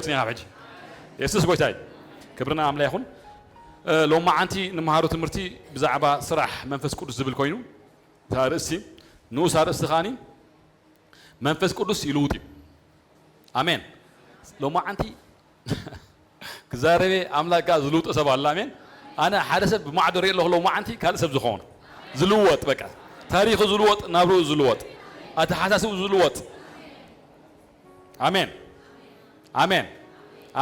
ኢና ሕጂ። የሱስ ጎይታ እዩ። ክብርና ኣምላ ይኹን። እ፣ ሎማዓንቲ ንመሃሮ ትምህርቲ ብዛዕባ ስራሕ መንፈስ ቅዱስ ዝብል ኮይኑ፣ እታ ኣርእስቲ፣ ንኡስ ኣርእስቲ ከኣኒ መንፈስ ቅዱስ ይልውጥ እዩ። ኣሜን። ሎማዓንቲ ክዛረበ ኣምላክ ጋር ዝልውጦ ሰብ ኣሎ። ኣሜን። ኣነ ሓደ ሰብ ብማዕዶ ሪእ ኣለኹ፣ ሎማዓንቲ ካልእ ሰብ ዝኸውን ዝልወጥ፣ በቃ ታሪኹ ዝልወጥ፣ ናብርኡ ዝልወጥ፣ ኣተሓሳስቡ ዝልወጥ። ኣሜን፣ ኣሜን፣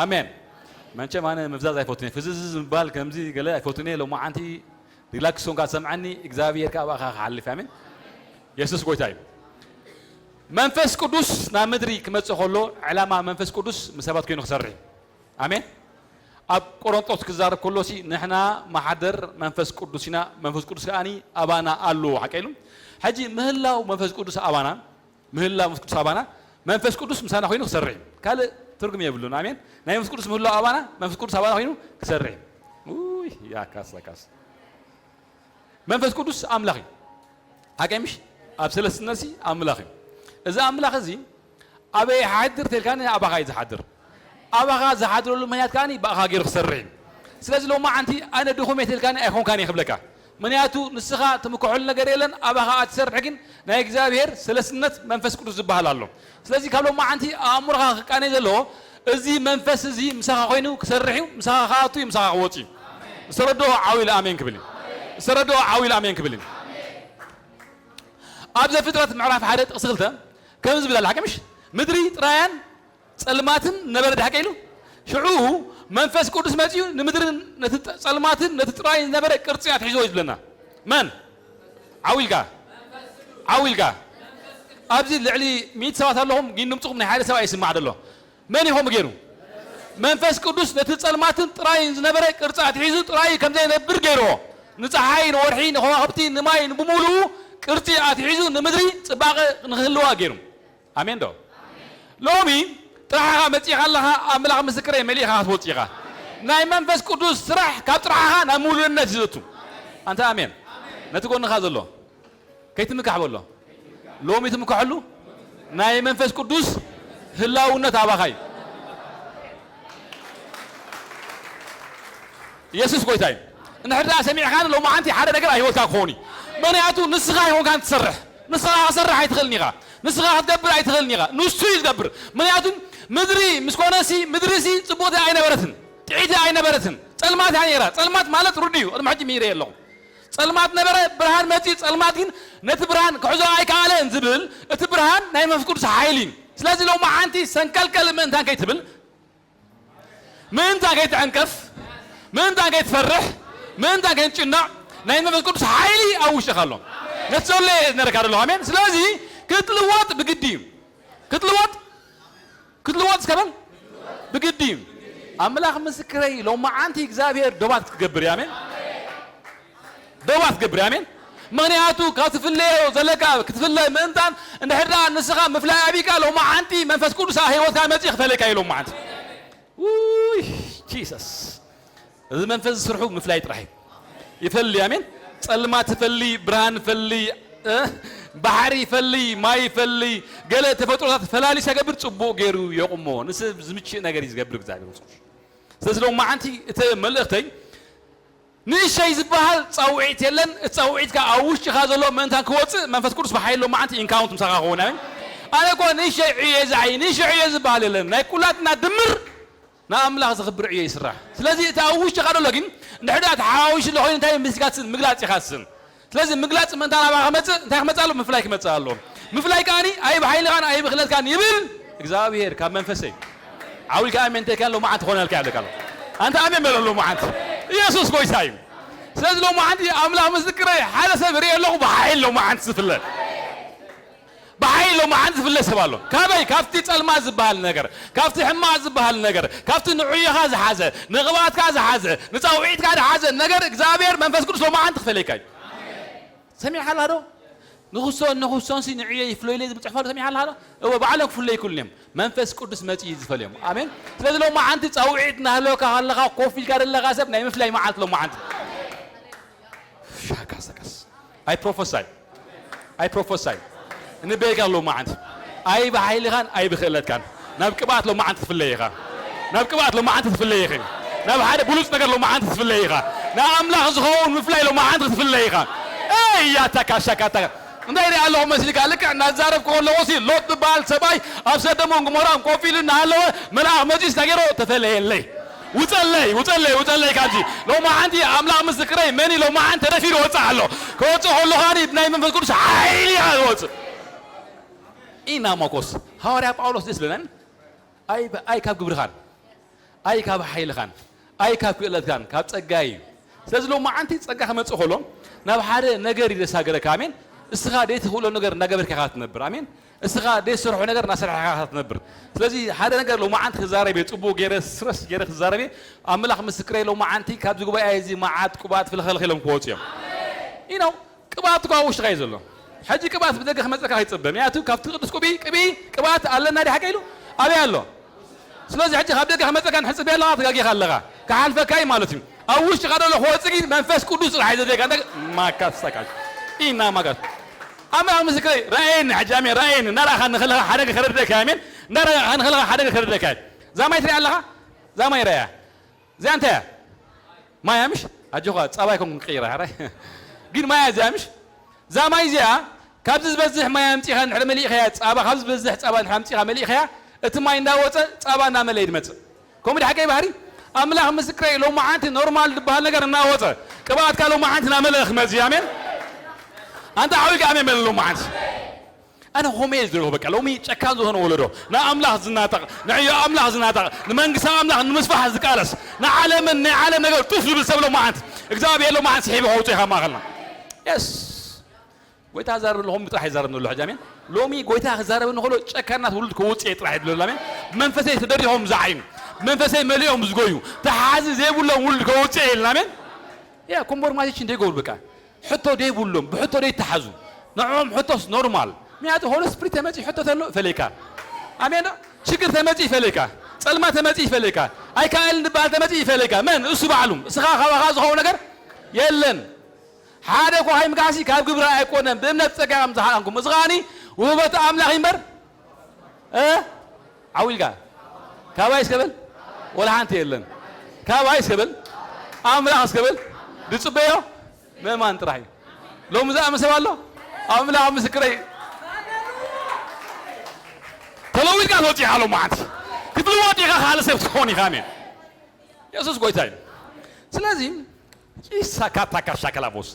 ኣሜን። መንቸም ኣነ ምፍዛዝ ኣይፈቱን እየ። ፍዝዝ ምባል ከምዚ ገለ ኣይፈቱን እየ። ሎማዓንቲ ሪላክስ ሆንካ ትሰምዐኒ፣ እግዚኣብሔር ከኣ ብኣኻ ክሓልፍ። ኣሜን። የሱስ ጎይታ እዩ። መንፈስ ቅዱስ ናብ ምድሪ ክመጽእ ከሎ ዕላማ መንፈስ ቅዱስ ምስ ሰባት ኮይኑ ክሰርሕ እዩ። ኣሜን። ኣብ ቆሮንጦስ ክዛረብ ከሎ ሲ ንሕና ማሓደር መንፈስ ቅዱስ ኢና፣ መንፈስ ቅዱስ ከኣኒ ኣባና ኣሎ፣ ሓቀ ኢሉ። ሕጂ ምህላው መንፈስ ቅዱስ ኣባና፣ ምህላው መንፈስ ቅዱስ ኣባና፣ መንፈስ ቅዱስ ምሳና ኮይኑ ክሰርሕ እዩ። ካልእ ትርጉም የብሉን። ኣሜን። ናይ መንፈስ ቅዱስ ምህላው ኣባና፣ መንፈስ ቅዱስ ኣባና ኮይኑ ክሰርሕ እዩ። ውይ፣ ያካስ፣ ያካስ። መንፈስ ቅዱስ ኣምላኽ እዩ። ሓቀይ ምሽ? ኣብ ሰለስትነት ሲ ኣምላኽ እዩ። እዚ ኣምላኽ እዚ ኣበይ ይሓድር ተልካኒ፣ ኣባኻ እዩ ዝሓድር። ኣባኻ ዝሓድረሉ ምኽንያት ከኣኒ ብኣኻ ገይሩ ክሰርሕ እዩ። ስለዚ ሎማዓንቲ ኣነ ድኹም እየ ተልካኒ ኣይኮንካን እየ ክብለካ። ምኽንያቱ ንስኻ ትምክሐሉ ነገር የለን፣ ኣባኻ ኣትሰርሕ ግን ናይ እግዚኣብሔር ሰለስትነት መንፈስ ቅዱስ ዝበሃል ኣሎ። ስለዚ ካብ ሎማዓንቲ ኣእምሮኻ ክቃነይ ዘለዎ እዚ መንፈስ እዚ ምሳኻ ኮይኑ ክሰርሕ እዩ፣ ምሳኻ ክኣቱ እዩ፣ ምሳኻ ክወጽእ እዩ። ዝተረድኦ ዓው ኢሉ ኣሜን ክብል እዩ። ዝተረድኦ ዓው ኢሉ ኣሜን ክብል እዩ። ኣብ ዘፍጥረት ምዕራፍ ሓደ ጥቕሲ ክልተ ከምዚ ዝብል ኣሎ፣ ሓቂ ምሽ? ምድሪ ጥራያን ጸልማትን ነበረ፣ ሓቂ ኢሉ። ሽዑ መንፈስ ቅዱስ መጺኡ ንምድርን ነቲ ጸ-፣ ጸልማትን ነቲ ጥራይ ዝነበረ ቅርጺ ኣትሒዝዎ እዩ ዝብለና። መን? ዓው ኢልካ። ዓው ኢልካ። ኣብዚ ልዕሊ ሚእቲ ሰባት ኣለኹም፣ ግን ድምጽኹም ናይ ሓደ ሰብ ኣይስማዕ ደሎ። መን ኢኹም ገይሩ? መንፈስ ቅዱስ ነቲ ጸልማትን ጥራይን ዝነበረ ቅርጺ ኣትሒዙ ጥራይ ከም ዘይነብር ገይርዎ። ንጸሓይ፣ ንወርሒ፣ ንከዋኽብቲ፣ ንማይ፣ ንብሙሉኡ ቅርጺ ኣትሒዙ ንምድሪ ጽባቐ ንክህልዋ ገይሩ። ኣሜን ዶ? ሎሚ ጥራሕኻ መጺኻ ኣለኻ፣ ኣምላኽ ምስክረይ መሊእኻ ክትወጽእ ኢኻ። ናይ መንፈስ ቅዱስ ስራሕ ካብ ጥራሕኻ ናብ ምሉእነት እዩ ዘእቱ። ኣንታ ኣሜን። ነቲ ጎንኻ ዘሎ ከይትምካሕ በሎ። ሎሚ ትምክሐሉ ናይ መንፈስ ቅዱስ ህላውነት ኣባኻ እዩ። የሱስ ጎይታ እዩ። እንድሕር ደኣ ሰሚዕካኒ ሎማዓንቲ ሓደ ነገር ኣብ ህይወትካ ክኸውን እዩ። ምኽንያቱ ንስኻ ኣይኮንካን ትሰርሕ። ንስኻ ክትሰርሕ ኣይትኽእልን ኢኻ። ንስኻ ክትገብር ኣይትኽእልን ኢኻ። ንሱ እዩ ዝገብር። ምኽንያቱ ምድሪ ምስ ኮነሲ፣ ምድሪሲ ጽቡቕቲ ኣይነበረትን። ጥዕይቲ ኣይነበረትን። ጸልማት እያ ነይራ። ጸልማት ማለት ርዱእ እዩ። ቅድሚ ሕጂ ምሂረ ኣለኹ። ጸልማት ነበረ፣ ብርሃን መጺኡ። ጸልማት ግን ነቲ ብርሃን ክሕዞ ኣይከኣለን ዝብል፣ እቲ ብርሃን ናይ መንፈስ ቅዱስ ሓይሊ እዩ። ስለዚ ሎማዓንቲ ሰንከልከል ምእንታን ከይትብል፣ ምእንታን ከይትዕንቀፍ፣ ምእንታን ከይትፈርሕ፣ ምእንታን ከይትጭነቕ፣ ናይ መንፈስ ቅዱስ ሓይሊ ኣብ ውሽጥኻ ኣሎ። ነቲ ዘሎ እየ ዝነረካ ዘለኹ። ኣሜን። ስለዚ ክትልወጥ ብግዲ እዩ። ክትልወጥ፣ ክትልወጥ እስከ በል። ብግዲ እዩ። ኣምላኽ ምስክረይ፣ ሎማዓንቲ እግዚኣብሔር ዶባት ክትገብር እዩ። ኣሜን። ዶባት ክትገብር እዩ። ኣሜን። ምኽንያቱ ካብ ትፍለዮ ዘለካ ክትፍለ ምእንታን፣ እንድሕር ደኣ ንስኻ ምፍላይ ኣቢካ፣ ሎማዓንቲ መንፈስ ቅዱስ ኣብ ህይወትካ መጺኡ ክፈለካ እዩ ሎማዓንቲ። ውይ፣ ጂሰስ። እዚ መንፈስ ዝስርሑ ምፍላይ ጥራሕ እዩ። ይፈሊ፣ ኣሜን። ጸልማት ይፈሊ፣ ብርሃን ይፈሊ፣ እ? ባሕሪ ይፈሊ፣ ማይ ይፈሊ፣ ገለ ተፈጥሮታት ፈላሊስ ይገብር፣ ጽቡቕ ገይሩ የቑሞ። ንሰብ ዝምችእ ነገር እዩ ዝገብር እግዚኣብሔር መንፈስ ቅዱስ። ስለዚ ሎማዓንቲ እቲ መልእኽተይ ንእሸይ ዝበሃል ጻውዒት የለን። እቲ ጻውዒትካ ኣብ ውሽጥኻ ዘሎ ምእንታን ክወጽእ መንፈስ ቅዱስ ብሓይሊ ሎማዓንቲ ኢንካውንት ምሳኻ ክኸውን። ኣሜን። ኣነ እኮ ንእሸይ ዕየ ዝዓይ፣ ንእሸይ ዕየ ዝበሃል የለን። ናይ ኩላትና ድምር ንኣምላኽ ዘኽብር ዕዮ ይስራሕ። ስለዚ እቲ ኣብ ውሽጥኻ ዘሎ ግን እንድሕር ደኣ ተሓዋዊሱ ኣሎ ኮይኑ እንታይ ምስልካ ትስን ምግላጽ ኢኻ ትስን። ስለዚ ምግላጽ ምእንታን ኣባኻ ክመጽእ እንታይ ክመጽእ ኣሎ? ምፍላይ ክመጽእ ኣሎ። ምፍላይ ከኣኒ ኣይ ብሓይልኻን ኣይ ብኽእለትካን ይብል እግዚኣብሔር ካብ መንፈሰይ። ዓው ኢልካ ኣሜን እንተኢልካ ሎማዓንቲ ክኾነልካ ኣለካ ኣሎ። ኣንታ ኣሜን በል ሎማዓንቲ። ኢየሱስ ጎይታ እዩ። ስለዚ ሎማዓንቲ ኣምላኽ ምስክረይ ሓደ ሰብ ርኢ ኣለኹ ብሓይሊ ሎማዓንቲ ዝፍለ። ብሓይሊ ሎማዓንቲ ዝፍለ ሰብ ኣሎ። ካበይ? ካብቲ ጸልማት ዝበሃል ነገር፣ ካብቲ ሕማቕ ዝበሃል ነገር፣ ካብቲ ንዕዮኻ ዝሓዘ፣ ንቕባትካ ዝሓዘ፣ ንጻውዒትካ ዝሓዘ ነገር እግዚኣብሔር መንፈስ ቅዱስ ሎማዓንቲ ክፈለየካ እዩ። ሰሚዕካ ኣለኻ ዶ? ንኹሶን ንኹሶን ሲ ንዕዮ ይፍለዩለይ ዝብል ጽሑፍ ኣሎ፣ ሰሚዕካ ኣለኻ ዶ? እወ፣ ባዕሎም ክፍለዩ ይክእሉን እዮም። መንፈስ ቅዱስ መጺኡ እዩ ዝፈልዮም። ኣሜን። ስለዚ ሎማዓንቲ ጻውዒት እናሃለወካ ከለኻ ኮፍ ኢልካ ዘለኻ ሰብ ናይ ምፍላይ መዓልቲ ሎማዓንቲ። ሻካሰከስ። ኣይ ፕሮፈሳይ። ኣይ ፕሮፈሳይ። እንበይካ ሎማዓንቲ። ኣይ ብሓይልኻን ኣይ ብኽእለትካን። ናብ ቅብኣት ሎማዓንቲ ክትፍለይ ኢኻ። ናብ ቅብኣት ሎማዓንቲ ትፍለይ ኢኺ። ናብ ሓደ ብሉጽ ነገር ሎማዓንቲ ትፍለይ ኢኻ። ንኣምላኽ ዝኸውን ምፍላይ ሎማዓንቲ ክትፍለይ ኢኻ። እያ ታካሻካ ታካ እንታይ ሪኣ ኣለኹ መስልካ? ልክዕ እናዛረብኩ ከለኹ ሲ ሎጥ ዝበሃል ሰብኣይ ኣብ ሰደሞን ግሞራን ኮፍ ኢሉ እናሃለወ መልኣኽ መጺኡስ እንታይ ገይሮ? ተፈለየለይ። ውጸለይ ውጸለይ ውጸለይ ካብዚ። ሎማዓንቲ ኣምላኽ ምስክረይ መን እዩ ሎማዓንቲ ተደፊሩ ወጽእ ኣሎ። ክወጽእ ከሎ ከኣ ብናይ መንፈስ ቅዱስ ሓይሊ ኢኻ ዝወጽእ። ኢና ማኮስ ሃዋርያ ጳውሎስ ደስ ብለናን ኣይ ኣይ ካብ ግብርኻን ኣይ ካብ ሓይልኻን ኣይ ካብ ክእለትካን ካብ ጸጋ እዩ። ስለዚ ሎማዓንቲ ጸጋ ክመጽእ ከሎ ናብ ሓደ ነገር እዩ ዘሳገረካ። ኣሜን። እስኻ ደይትኽእሎ ነገር እናገበርካ ኢኻ ትነብር። ኣሜን። እስኻ ደይሰርሖ ነገር እናሰርሕካ ኢኻ ትነብር። ስለዚ ሓደ ነገር ሎማዓንቲ ክዛረብ እየ፣ ጽቡቕ ገይረ ስረስ ገይረ ክዛረብ እየ። ኣምላኽ ምስክረይ ሎማዓንቲ ካብዚ ጉባኤ እዚ መዓት ቅብኣት ፍልኸልኽ ኢሎም ክወጹ እዮም። You know ቅብኣት እኮ ኣብ ውሽጥኻ እዩ ዘሎ። ሕጂ ቅብኣት ብደገ ክመጸካ ከይጽበ። ምክንያቱ ካብቲ ቅዱስ ቅብኢ ቅብኢ ቅብኣት ኣለና ዲ ሓቂ ኢሉ ኣበይ ኣሎ? ስለዚ ሕጂ ካብ ደገ ክመጸካ ንሕጽብ ኣለኻ ተጋጊኻ ኣለኻ። ክሓልፈካ እዩ ማለት እዩ። ኣብ ውሽጥኻ ዘሎ ክወጽእ ግን መንፈስ ቅዱስ ጥራሕ እዩ ዘድልየካ። እንዳ ማካስ ተካሽ። ኢና ማካስ። ኣምላኽ ምስክረይ ራእየኒ ሕጂ ኣሜን ራእየኒ። እንዳረኣኻ ንኽለኻ ሓደ ነገር ከረድእካ ኣሜን። እንዳረኣኻ ንኽለኻ ሓደ ነገር ከረድእካ። ዛማይ ትሪኣ ኣለኻ? ዛማይ ራእያ። እዚኣ እንታይ እያ? ማያ ምሽ? ኣጆኻ ጸባ ኣይኮንኩን ክቕይራ ሕራይ። ግን ማያ እዚኣ ምሽ? እዛ ማይ እዚኣ ካብዚ ዝበዝሕ ማይ ኣምጺኻ እንድሕር መሊእኻያ ጸባ ካብዚ ዝበዝሕ ጸባ እንድሕር ኣምጺኻ መሊእኻያ እቲ ማይ እንዳወጸ ጸባ እንዳመለየ ድመጽእ። ከምኡ ድሓቀይ ባህሪ ኣምላኽ ምስክረይ ሎማዓንቲ ኖርማል ዝበሃል ነገር እናወጸ ቅብኣትካ ሎማዓንቲ እናመለእ ክመጽእ ኣሜን። ኣንታ ዓዊልካ ኣሜን በል ሎማዓንቲ። ኣነ ኾመ እየ ዝደልኹ በቃ ሎሚ ጨካን ዝኾነ ወለዶ ንኣምላኽ ዝናጠቕ ንዕዮ ኣምላኽ ዝናጠቕ ንመንግስቲ ኣምላኽ ንምስፋሕ ዝቃለስ ንዓለምን ናይ ዓለም ነገር ጡፍ ዝብል ሰብ ሎማዓንቲ እግዚኣብሔር ሎማዓንቲ ስሒቡ ከውፅእ ካብ ማእኸልና የስ ጎይታ ዛረብ ኣለኹም ጥራሕ ይዛረብ ነሎ ሕጂ ኣሜን ሎሚ ጎይታ ክዛረብ እንኸሎ ጨካናት ውሉድ ከውፅእ ጥራሕ ይድለሉ ኣሜን ብመንፈሰይ ተደሪኾም ዝዓይኑ ብመንፈሰይ መሊኦም ዝጎዩ ተሓዚ ዘይብሎም ውሉድ ከውፅእ የልና ኣሜን ያ ኮምቦርማይዜሽን ደይገብሩ በቃ ሕቶ ደይብሎም ብሕቶ ደይተሓዙ ንዕኦም ሕቶስ ኖርማል ምክንያቱ ሆሊ ስፕሪት ተመፂ ሕቶ ተሎ ይፈለይካ ኣሜን ዶ ሽግር ተመፂ ይፈለይካ ፀልማ ተመፂ ይፈለይካ ኣይካኣልን ዝበሃል ተመፂ ይፈለይካ መን እሱ ባዕሉ እስኻ ካባኻ ዝኸውን ነገር የለን ሓደ እኳ ሃይምካሲ ካብ ግብሪ ኣይኮነን ብእምነት ፀጋ ከም ዝሃንኩም እዚ ከዓኒ ውህበት ኣምላኽ ይንበር ዓው ኢልካ ካባይ እስከ በል ወላ ሓንቲ የለን። ካባይ እስከ በል ኣምላኽ እስከ በል ዝፅበዮ ምእማን ጥራሕ እዩ። ሎሚ ዝኣመሰብ ኣሎ ኣምላኽ ምስክረይ ተለዊጥካ ትወፅእ ኢኻ ሎማዓንቲ ክትልወጥ ኢኻ ካልእ ሰብ ትኸውን ኢኻ ኣሜን። የሱስ ጎይታ እዩ። ስለዚ ቂሳካታካ ሻከላቦስ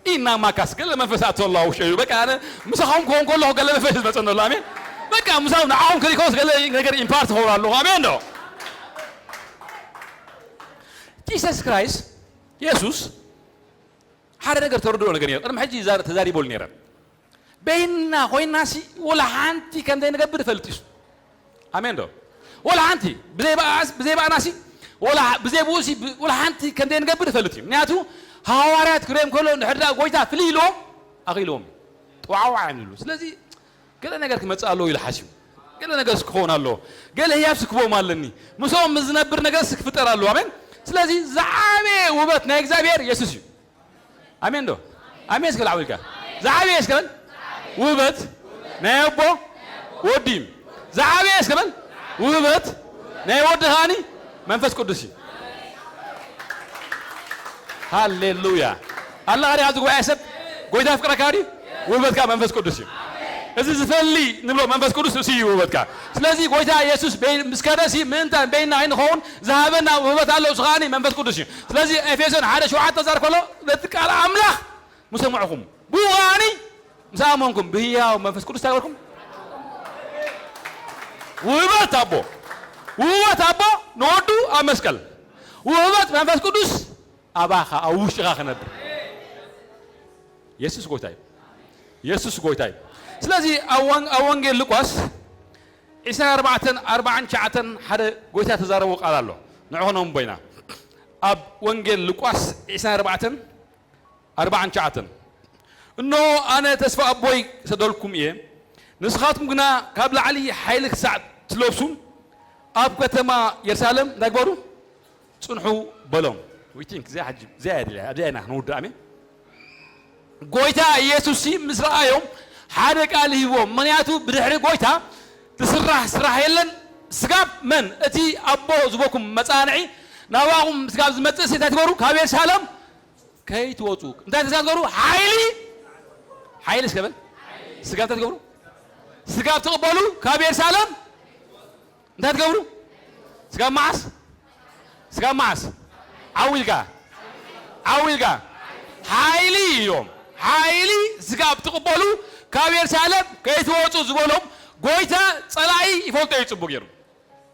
ኢና ማካስ ገለ መንፈስ ኣቶ ኣለዋ ውሽጢ እዩ በቃ ኣነ ምሳኹም ክኾን ከለኹ ገለ መንፈስ ዝመፀ ኣሎ ኣሜን በቃ ምሳኹም ንዓኹም ከሊኮስ ገለ ነገር ኢምፓርት ክኸውን ኣለኹ ኣሜን ዶ ጂሰስ ክራይስት የሱስ ሓደ ነገር ተረድኦ ነገር ነረ ቅድሚ ሕጂ ተዛሪበሉ ነረ በይንና ኮይንናሲ ወላ ሓንቲ ከም ዘይንገብር ይፈልጥ እዩ። ኣሜን ዶ? ወላ ሓንቲ ብዘይ ብኣስ ብዘይ ብኣናሲ ወላ ብዘይ ብኡሲ ወላ ሓንቲ ከም ዘይንገብር ይፈልጥ እዩ። ምክንያቱ ሃዋርያት ክሪኦም ከሎ ንድሕር ደኣ ጎይታ ፍልይ ኢልዎም ኣኺልዎም እዩ። ጥዋዕዋዕ እዮም ዝብሉ። ስለዚ ገለ ነገር ክመጽእ ኣለዎ ኢሉ ሓሲቡ። ገለ ነገር ክኸውን ኣለዎ። ገለ ህያብ ክክቦም ኣለኒ። ምስኦም ዝነብር ነገር ክፍጠር ኣለዎ። ኣሜን። ስለዚ ዝዓበየ ውበት ናይ እግዚኣብሔር የሱስ እዩ። ኣሜን ዶ? ኣሜን እስከ ላዕዊልካ ዝዓበየ እስከ በል ውበት ናይ ኣቦ ወዲ እዩ። ዝዓበየ እስከ በል ውበት ናይ ወዲ ከዓኒ መንፈስ ቅዱስ እዩ። ሃሌሉያ ኣለኻ ዲኻ ዝጉባኤ ሰብ ጎይታ ፍቅረካ ድዩ? ውበትካ መንፈስ ቅዱስ እዩ። እዚ ዝፈሊ ንብሎ መንፈስ ቅዱስ እሱ እዩ ውበትካ። ስለዚ ጎይታ የሱስ ምስ ከደሲ ምእንታን በይና ኣይንኸውን ዝሃበና ውህበት ኣሎ እሱ ከዓኒ መንፈስ ቅዱስ እዩ። ስለዚ ኤፌሶን ሓደ ሸውዓተ ዛር ከሎ ነቲ ቃል ኣምላኽ ምሰምዕኹም ብኡ ከዓኒ ምስ ኣመንኩም ብህያው መንፈስ ቅዱስ ታገርኩም ውህበት ኣቦ ውህበት ኣቦ ንወዱ ኣብ መስቀል ውህበት መንፈስ ቅዱስ ኣባኻ ኣብ ውሽጥኻ ክነብር የሱስ ጎይታ እዩ። የሱስ ጎይታ እዩ። ስለዚ ኣብ ወንጌል ሉቃስ ዕስራን ኣርባዕተን ኣርባዓን ትሽዓተን ሓደ ጎይታ ተዛረቦ ቃል ኣሎ። ንዑ ኸነንቦ ኢና። ኣብ ወንጌል ሉቃስ ዕስራን ኣርባዕተን ኣርባዓን ትሽዓተን እንሆ ኣነ ተስፋ ኣቦይ ክሰደልኩም እየ፣ ንስኻትኩም ግና ካብ ላዕሊ ሓይሊ ክሳዕ ትለብሱ ኣብ ከተማ የሩሳሌም እንታይ ግበሩ? ጽንሑ በሎም። We think እዚኣ ሕጂ እዚኣ እያ ድልያ ኣብዚኣ ኢና ክንውድእ ኣሜን። ጎይታ ኢየሱስ ሲ ምስ ረኣዮም ሓደ ቃል ሂቦም። ምኽንያቱ ብድሕሪ ጎይታ ትስራሕ ስራሕ የለን፣ ስጋብ መን? እቲ ኣቦ ዝቦኩም መጻንዒ ናባኹም ስጋብ ዝመጽእ እንታይ ትገብሩ? ካብ የሩሳሌም ከይትወጹ እንታይ ትገብሩ? ሓይሊ፣ ሓይሊ እስከ በል። ስጋብ እንታይ ትገብሩ? ስጋብ ትቕበሉ ካብ የሩሳሌም እንታይ ትገብሩ? ስጋብ መዓስ? ስጋብ መዓስ? ዓው ኢልካ፣ ዓው ኢልካ። ሓይሊ እዮም። ሓይሊ ስጋብ ትቕበሉ ካብ የሩሳሌም ከይትወጹ ዝበሎም ጎይታ ጸላኢ ይፈልጦ እዩ ጽቡቕ ገይሩ።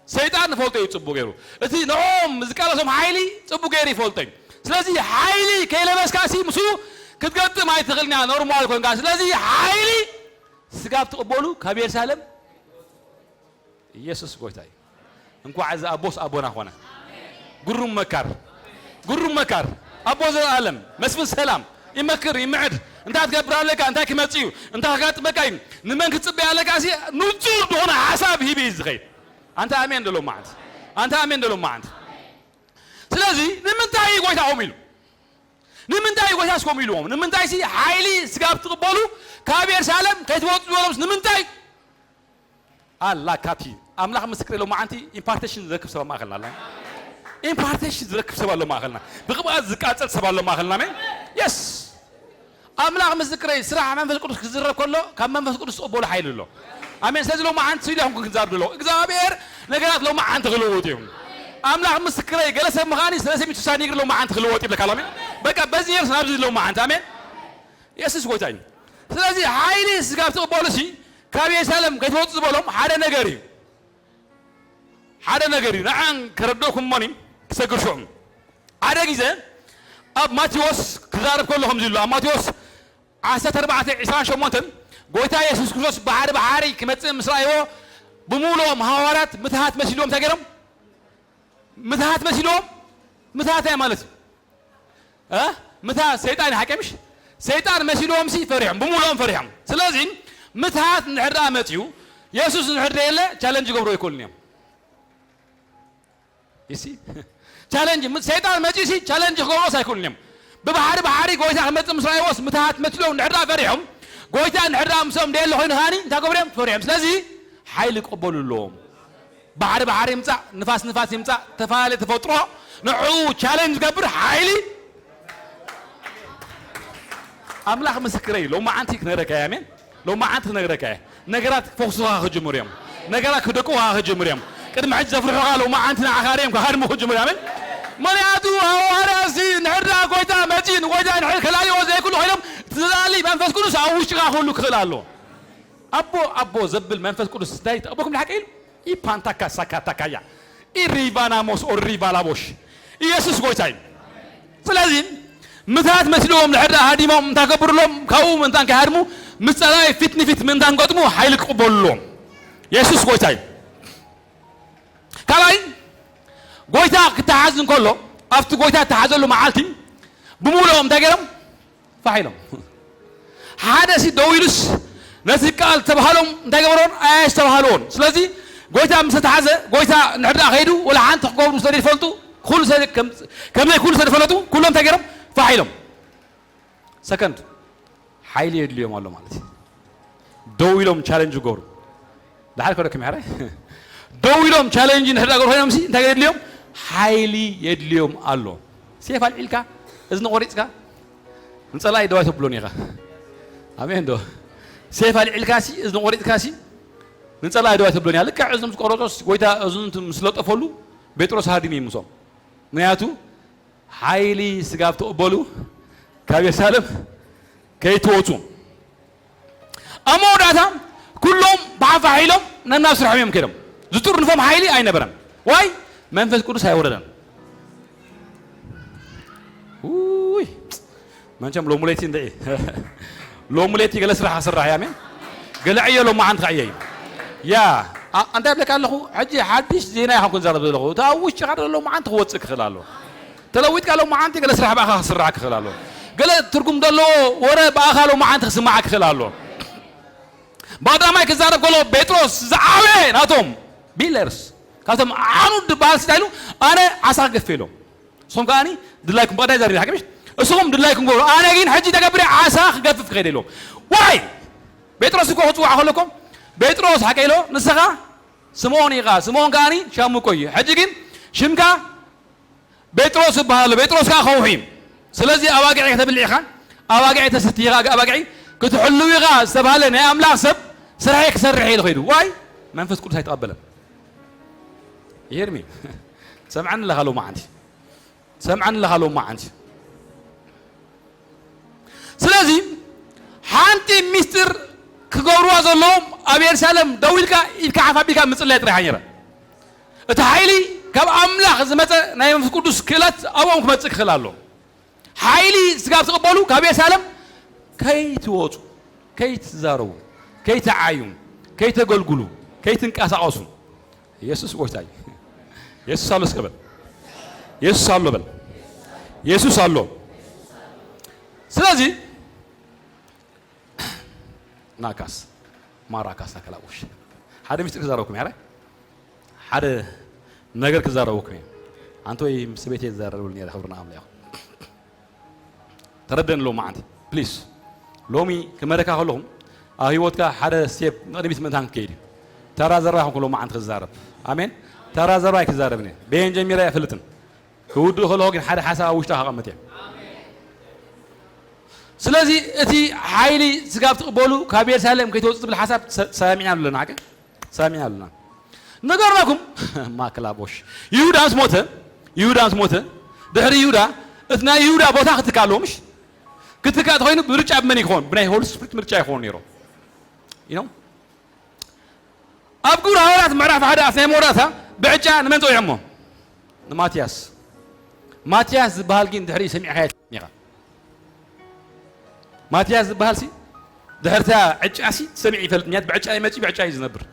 ሰይጣን ይፈልጦ እዩ ጽቡቕ ገይሩ። እቲ ንዕኦም ዝቃለሶም ሓይሊ ጽቡቕ ገይሩ ይፈልጦ እዩ። ስለዚ ሓይሊ ከይለበስካ ሲ ምስኡ ክትገጥም ኣይትኽእልን እያ፣ ኖርማል ኮንካ። ስለዚ ሓይሊ ስጋብ ትቕበሉ ካብ የሩሳሌም ኢየሱስ ጎይታ እዩ። እንኳዕ እዚ ኣቦስ ኣቦና ኾነ። ግሩም መካር፣ ግሩም መካር፣ ኣቦ ዘለኣለም መስፍን ሰላም ይመክር፣ ይምዕድ። እንታይ ክትገብር ኣለካ? እንታይ ክመጽእ እዩ? እንታይ ከጋጥመካ እዩ? ንመን ክትጽበይ ኣለካ? ሲ ንጹር ዝኾነ ሓሳብ ሂቢ እዩ ዝኸይድ። ኣንታ ኣሜን ዶ ሎማዓንቲ? ኣንታ ኣሜን ዶ ሎማዓንቲ? ስለዚ ንምንታይ እዩ ጎይታ ከምኡ ኢሉ? ንምንታይ እዩ ጎይታስ ከምኡ ኢልዎም? ንምንታይ ሲ ሓይሊ ስጋብ ትቕበሉ ካብ የሩሳሌም ከይትወጹ ዝበሎምስ ንምንታይ? ኣላ ካቲ ኣምላኽ ምስክር ሎማዓንቲ ኢምፓርቴሽን ዝረክብ ሰብ ኣብ ማእኸልና ኣላ። ኢምፓርቴሽን ዝረክብ ሰብ ኣሎ ማእኸልና። ብቕብኣት ዝቃጸል ሰብ ኣሎ ማእኸልና። ኣሜን። የስ። ኣምላኽ ምስክረይ፣ ስራሕ መንፈስ ቅዱስ ክዝረብ ከሎ ካብ መንፈስ ቅዱስ ትቕበሉ ሓይሊ ኣሎ። ኣሜን። ስለዚ ሎማዓንቲ ስኢሉ ይኹን ክንዛረብ ደሎ። እግዚኣብሔር ነገራት ሎማዓንቲ ክልውጥ እዩ። ኣምላኽ ምስክረይ፣ ገለ ሰብ ምኻኒ ሰለስተ ሚእቲ ስሳ ዲግሪ ሎማዓንቲ ክልወጥ ይብለካ ኣሎ። ኣሜን። በቃ በዚ ነርስ ናብዚ ሎማዓንቲ። ኣሜን። የሱስ ጎይታ እዩ። ስለዚ ሓይሊ ስጋብ ትቕበሉ ሲ ካብ የሩሳሌም ከይትወጹ ዝበሎም ሓደ ነገር እዩ። ሓደ ነገር እዩ። ንዓን ከረድኦኩም እሞኒ ክሰግር ሽዑ። ሓደ ግዜ ኣብ ማቴዎስ ክዛረብ ከሎ ከምዚ ኢሉ፣ ኣብ ማቴዎስ ዓሰርተ ኣርባዕተ ዕስራን ሸሞንተን ጎይታ የሱስ ክርስቶስ ባሕሪ ባሕሪ ክመጽእ ምስ ረኣይዎ ብምሉኦም ሃዋርያት ምትሃት መሲልዎም እንታይ ገይሮም? ምትሃት መሲልዎም። ምትሃት እንታይ ማለት እዩ? እ? ምትሃት ሰይጣን እዩ፣ ሓቂ ምሽ? ሰይጣን መሲልዎም ሲ ፈሪሖም፣ ብምሉኦም ፈሪሖም። ስለዚ ምትሃት እንድሕር ደኣ መጺኡ የሱስ እንድሕር ደየለ ቻለንጅ ገብሮ ኣይኮኑን እዮም። ይሲ ቻለንጅ ም-፣ ሰይጣን መጺኡ ሲ ቻለንጅ ክገብሮስ ኣይኮኑን እዮም። ብባሕሪ ባሕሪ ጎይታ ክመጽእ ምስ ረኣይዎስ ምትሃት መሲልዎም እንድሕር ደኣ ፈሪሖም፣ ጎይታ እንድሕር ደኣ ምስኦም ደየለ ኮይኑ ሃኒ እንታይ ገብሩ እዮም? ፈሪሖም። ስለዚ ሓይሊ ክቕበሉ ኣለዎም። ባሕሪ ባሕሪ ይምጻእ፣ ንፋስ ንፋስ ይምጻእ፣ ተፈላለየ ተፈጥሮ ንዕኡ ቻለንጅ ዝገብር ሓይሊ ኣምላኽ ምስክረይ። ሎማዓንቲ ክነግረካ እየ፣ ኣሜን። ሎማዓንቲ ክነግረካ እየ። ነገራት ክፈኹሱኻ ክጅምሩ እዮም። ነገራት ክደቁኻ ክጅምሩ እዮም። ቅድሚ ሕጂ ዘፍርሑኻ ሎማዓንቲ ንዓኻ ርእዮም ክሃድሙ ክጅምሩ እዮም። ኣሜን። ምኽንያቱ ሃዋርያ እዚ እንድሕር ደኣ ጎይታ መጺኡ ንጎይታ እንድሕር ከላልይዎ ዘይክእሉ ኮይኖም፣ እቲ ዘላሊ መንፈስ ቅዱስ ኣብ ውሽጥኻ ክህሉ ክኽእል ኣለዎ። ኣቦ ኣቦ ዘብል መንፈስ ቅዱስ እንታይ ተቐበልኩም ድሓቀ ኢሉ ኢፓንታካ ሳካታካያ ኢሪቫናሞስ ኦሪቫላቦሽ ኢየሱስ ጎይታ እዩ። ስለዚ ምትሃት መሲልዎም ድሕር ደኣ ሃዲሞም እንታይ ከብርሎም ካብኡ ምእንታን ከይሃድሙ ምስ ጸላኢ ፊት ንፊት ምእንታን ገጥሙ ሓይሊ ክቕበሉ ኣለዎም። የሱስ ጎይታ እዩ። ካልኣይ ጎይታ ክተሓዝ እንከሎ ኣብቲ ጎይታ እተሓዘሉ መዓልቲ ብምሉኦም እንታይ ገይሮም? ፋሕ ኢሎም። ሓደ ሲ ደው ኢሉስ ነቲ ቃል ተባህሎም እንታይ ገበሮን ኣያሽ ተባህልዎን። ስለዚ ጎይታ ምስ ተታሓዘ ጎይታ ንሕዳ ከይዱ ወላ ሓንቲ ክገብሩ ስለ ይፈልጡ ኩሉ ስለ ከም ከም ኩሉ ስለ ፈለጡ ኩሎም እንታይ ገይሮም? ፋሕ ኢሎም። ሰከንድ ሓይሊ የድልዮም ኣሎ ማለት እዩ። ደው ኢሎም ቻለንጅ ይገብሩ። ደሓር ከደኩም ይሓራይ ደው ኢሎም ቻለንጅ ንሕዳ ገር ኮይኖም ሲ እንታይ የድልዮም? ሓይሊ የድልዮም ኣሎ። ሴፍ ኣልዒልካ እዝኒ ቆሪጽካ ንጸላኢ ደዋይ ተብሎን ኢኻ። ኣሜን ዶ? ሴፍ ኣልዒልካ ሲ እዝኒ ቆሪጽካ ሲ ንጸላኢ ደዋይ ተብሎን ኢኻ። ልክዕ እዝኖም ዝቆረጾስ ጎይታ እዝኑ ምስ ለጠፈሉ ጴጥሮስ ሃዲሙ እዩ ምሶም። ምክንያቱ ሓይሊ ስጋብ ትቕበሉ ካብ የሩሳሌም ከይትወጹ። ኣብ መወዳእታ ኩሎም ብሓፋሕ ኢሎም ነናብ ስርሖም እዮም ከይዶም። ዝጥርንፎም ሓይሊ ኣይነበረን። ዋይ መንፈስ ቅዱስ ኣይወረደን። ውይ መቸም ሎሚ ለይቲ እንድዒ ሎሚ ለይቲ ገለ ስራሕ ክስራሕ እያ። ኣሜን። ገለ ዕዮ ሎሚ ዓንቲ ከዕየ እዩ። ያ ኣ-፣ እንታይ እብለካ ኣለኹ? ሕጂ ሓድሽ ዜና ይኹንኩን ዘረብ ዘለኹ። እቲ ኣብ ውሽጢኻ ዘሎ ሎሚ ዓንቲ ክወጽእ ክኽእል ኣሎ። ተለዊጥካ ሎሚ ዓንቲ ገለ ስራሕ ብኣኻ ክስራሕ ክኽእል ኣሎ። ገለ ትርጉም ዘለዎ ወረ ብኣኻ ሎሚ ዓንቲ ክስማዕ ክኽእል ኣሎ። ብቐዳማይ ክዛረብ ከሎ ጴጥሮስ ዝዓበየ ናቶም ቢለርስ ካብቶም ዓኑድ ዝበሃል ስዳ ኢሉ ኣነ ዓሳ ክገፍ ኢሎም። ንስኹም ከኣኒ ድላይኩም ብቐዳይ ዘሪብ ሓቂ ምሽ? እስኹም ድላይኩም ገብሩ። ኣነ ግን ሕጂ ተገብረ ዓሳ ክገፍፍ ክኸይደ ኢሎም። ዋይ! ጴጥሮስ እኮ ክጽዋዕ ከለኩም ጴጥሮስ ሓቂ ኢሎ ንስኻ ስምኦን ኢኻ። ስምኦን ከኣኒ ሻሙቆ እዩ። ሕጂ ግን ሽምካ ጴጥሮስ ይበሃል ኣሎ። ጴጥሮስ ከኣ ከውሒ እዩ። ስለዚ ኣባጊዕ ከተብልዕ ኢኻ፣ ኣባጊዕ ተስትይ ኢኻ፣ ኣባጊዕ ክትሕልው ኢኻ ዝተባህለ ናይ ኣምላኽ ሰብ ስራሐይ ክሰርሕ ኢሉ ኸይዱ። ዋይ መንፈስ ቅዱስ ኣይተቐበለን። ይሄርሚ ሰምዓኒ ኣለኻ ሎማዓንቲ፣ ሰምዓኒ ኣለኻ ሎማዓንቲ። ስለዚ ሓንቲ ሚስጥር ክገብርዋ ዘለዎም ኣብ የሩሳሌም ደው ኢልካ ኢድካ ሓፍ ኣቢልካ ምጽላይ ጥራሕ ነይረ። እቲ ሓይሊ ካብ ኣምላኽ ዝመጸ ናይ መንፈስ ቅዱስ ክእለት ኣብኦም ክመጽእ ክኽእል ኣሎ። ሓይሊ ስጋብ ትቕበሉ ካብ የሩሳሌም ከይትወጹ፣ ከይትዛረቡ፣ ከይትዓዩ፣ ከይተገልግሉ፣ ከይትንቀሳቐሱ። ኢየሱስ ጎይታ እዩ። ኢየሱስ ኣሎ እስከ በል። ኢየሱስ ኣሎ በል። ኢየሱስ ኣሎ። ስለዚ ናካስ ማራካስ ኣከላውሽ ሓደ ሚስጥር ክዛረብኩም ያረ ሓደ ነገር ክዛረብኩም እየ። ኣንተ ወይ ምስ ቤት የዛረብሉ ነረ ክብርና ኣምላኽ ተረደን ሎ መዓንቲ ፕሊስ። ሎሚ ክመረካ ከለኹም ኣብ ህይወትካ ሓደ ስቴፕ ንቕድሚት ምእንታን ክትከይድ እዩ። ተራ ዘረባ ይኹን ሎ መዓንቲ ክዛረብ ኣሜን። ተራ ዘረባ ኣይክዛረብን እየ። በየን ጀሚረ ኣይፈልጥን። ክውድእ ከለኹ ግን ሓደ ሓሳብ ኣብ ውሽጣ ከቐምጥ እየ። ስለዚ እቲ ሓይሊ ስጋብ ትቕበሉ ካብ የሩሳሌም ከይትወፁ ዝብል ሓሳብ ሰ- ሰሚዕና ኣለና። ሓቂ ሰሚዕና ኣለና። ነገርናኩም ማክላቦሽ ይሁዳ ምስ ሞተ ይሁዳ ምስ ሞተ ድሕሪ ይሁዳ እቲ ናይ ይሁዳ ቦታ ክትካ ኣለዎ ምሽ ክትካ ተኮይኑ ብምርጫ ብመን ይኮን ብናይ ሆሊ ስፕሪት ምርጫ ይኮን ነይሮ you know ኣብ ግብሪ ሃዋርያት ምዕራፍ ሓደ ኣስናይ መወዳእታ ብዕጫ ንመን ፀዊዖሞ ንማትያስ ማትያስ ዝበሃል ግን ድሕሪ ሰሚዕካ ኢኻ ማትያስ ዝበሃል ሲ ድሕርታ ዕጫ ሲ ሰሚዕ ይፈልጥ ምክንያት ብዕጫ ይመፂ ብዕጫ እዩ ዝነብር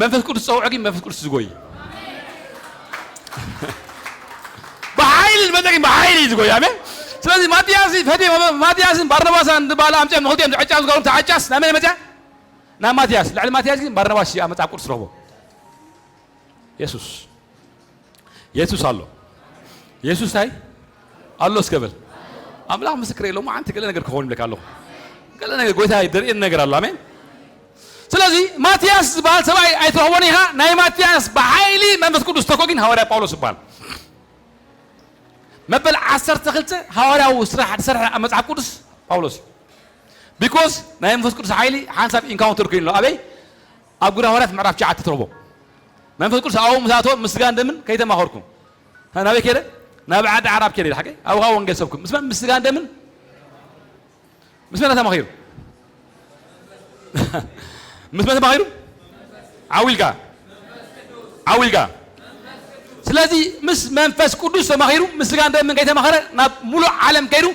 መንፈስ ቅዱስ ፀውዖ ግን መንፈስ ቅዱስ ዝጎይ ብሓይሊ ዝመፀ ግን ብሓይሊ እዩ ዝጎይ ኣሜን ስለዚ ማትያስ ፈቴ ማትያስን ባርናባሳን ዝበሃሉ ኣምፅኦም ንክልቲኦም ዕጫ ዝገብሩ ተዓጫስ ናብ መን መፅያ ናብ ማትያስ ልዕሊ ማትያስ ግን ባርናባስ ኣብ መፅሓፍ ቅዱስ ረኽቦ የሱስ የሱስ ኣሎ የሱስ ታይ ኣሎ እስከ በል ኣምላኽ ምስክር የለሞ ሓንቲ ገለ ነገር ክኸውን ይብለካ ኣለኹ ገለ ነገር ጎይታ ደርእየን ነገር ኣሎ ኣሜን ስለዚ ማትያስ ዝበሃል ሰብኣይ ኣይትረኽቦን ኢኻ ናይ ማትያስ ብሓይሊ መንፈስ ቅዱስ ተኮ ግን ሃዋርያ ጳውሎስ ይበሃል መበል ዓሰርተ ክልተ ሃዋርያዊ ስራሕ ዝሰርሐ ኣብ መፅሓፍ ቅዱስ ጳውሎስ እዩ ቢኮዝ ናይ መንፈስ ቅዱስ ሓይሊ ሓንሳብ ኢንካውንተር ኮይኑ ኣሎ ኣበይ ኣብ ግብረ ሃዋርያት ምዕራፍ ትሽዓተ ትረኽቦ መንፈስ ቅዱስ ኣብኡ ምስ ኣተወ ምስ ስጋን ደምን ከይተማኸርኩ ናበይ ከይደ ናብ ዓዲ ዓራብ ከይደ ሓቀይ ኣብኡ ከዓ ወንጌል ሰብኩ ምስ መን ምስ ስጋን ደምን ምስ መን ተማኺሩ ምስ መን ተማኺሩ ዓው ኢልካ ዓው ኢልካ ስለዚ ምስ መንፈስ ቅዱስ ተማኺሩ ምስ ስጋን ደምን ከይተማኸረ ናብ ሙሉእ ዓለም ከይዱ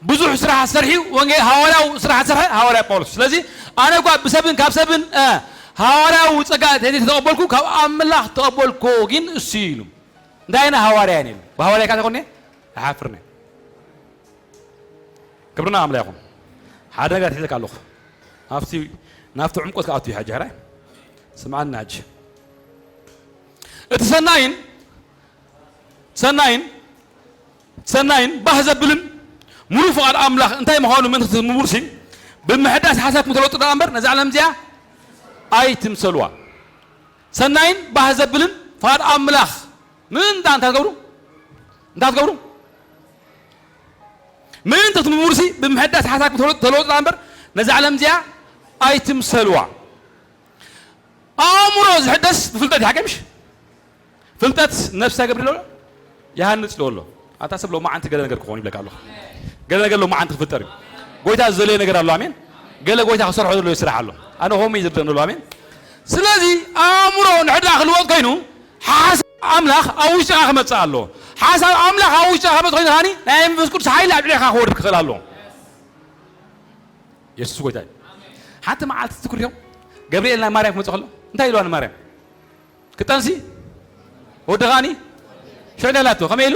ብዙሕ ስራሕ ሰርሒ ወንጌል ሃዋርያዊ ስራሕ ሰርሐ ሃዋርያ ጳውሎስ ስለዚ ኣነ እኳ ብሰብን ካብ ሰብን ሃዋርያዊ ፀጋ ተተቐበልኩ ካብ ኣምላኽ ተቐበልኩ ግን እሱ ኢሉ እንታይ ና ሃዋርያ ኔ ሃዋርያ ካተኮነ ይሓፍርነ ክብርና ኣምላ ይኹን ሓደ ነገር ትሕዘካ ኣለኹ ኣብቲ ናብቲ ዕምቆት ክኣቱ እዩ ሕጂ ሕራይ ስምዓና ሕጂ እቲ ሰናይን ሰናይን ሰናይን ባህ ዘብልን ሙሉእ ፍቓድ ኣምላኽ እንታይ ምዃኑ ምእንቲ ክትምርምሩሲ ብምሕዳስ ሓሳብኩም ተለውጡ ደኣ እምበር ነዛ ዓለም እዚኣ ኣይትምሰልዋ ሰናይን ባህ ዘብልን ፍቓድ ኣምላኽ ምእንታ እንታይ ትገብሩ እንታይ ትገብሩ ምእንቲ ክትምርምሩሲ ብምሕዳስ ሓሳብኩም ተለውጡ ደኣ እምበር ነዛ ዓለም እዚኣ ኣይትምሰልዋ ኣእምሮ ዝሕደስ ብፍልጠት ይሓቀ ምሽ ፍልጠት ነፍሲ ኣይገብር ኣሎ ይሃንፅ ኣሎ ኣታ ሰብ ሎማዓንቲ ገለ ነገር ክኾን ይብለካ ኣለኹ ገለ ነገር ሎማዓንቲ ክፍጠር እዩ ጎይታ ዝደለየ ነገር ኣሎ ኣሜን ገለ ጎይታ ክሰርሖ ዘለዎ ስራሕ ኣሎ ኣነ ሆም እዩ ዝርደም ዘሎ ኣሜን ስለዚ ኣእምሮ ንሕዳ ክልወጥ ኮይኑ ሓሳብ ኣምላኽ ኣብ ውሽጥኻ ክመፅእ ኣሎ ሓሳብ ኣምላኽ ኣብ ውሽጥኻ ክመፅእ ኮይኑ ኻኒ ናይ መንፈስ ቅዱስ ሓይሊ ኣብ ልዕሌኻ ክወርድ ክኽእል ኣሎ የሱስ ጎይታ እዩ ሓንቲ መዓልቲ ትዝክር እዮም ገብርኤል ናብ ማርያም ክመፅእ ከሎ እንታይ ኢልዋ ንማርያም ክጠንሲ ወዲ ኻኒ ሽዕነ ላቶ ከመይ ኢሉ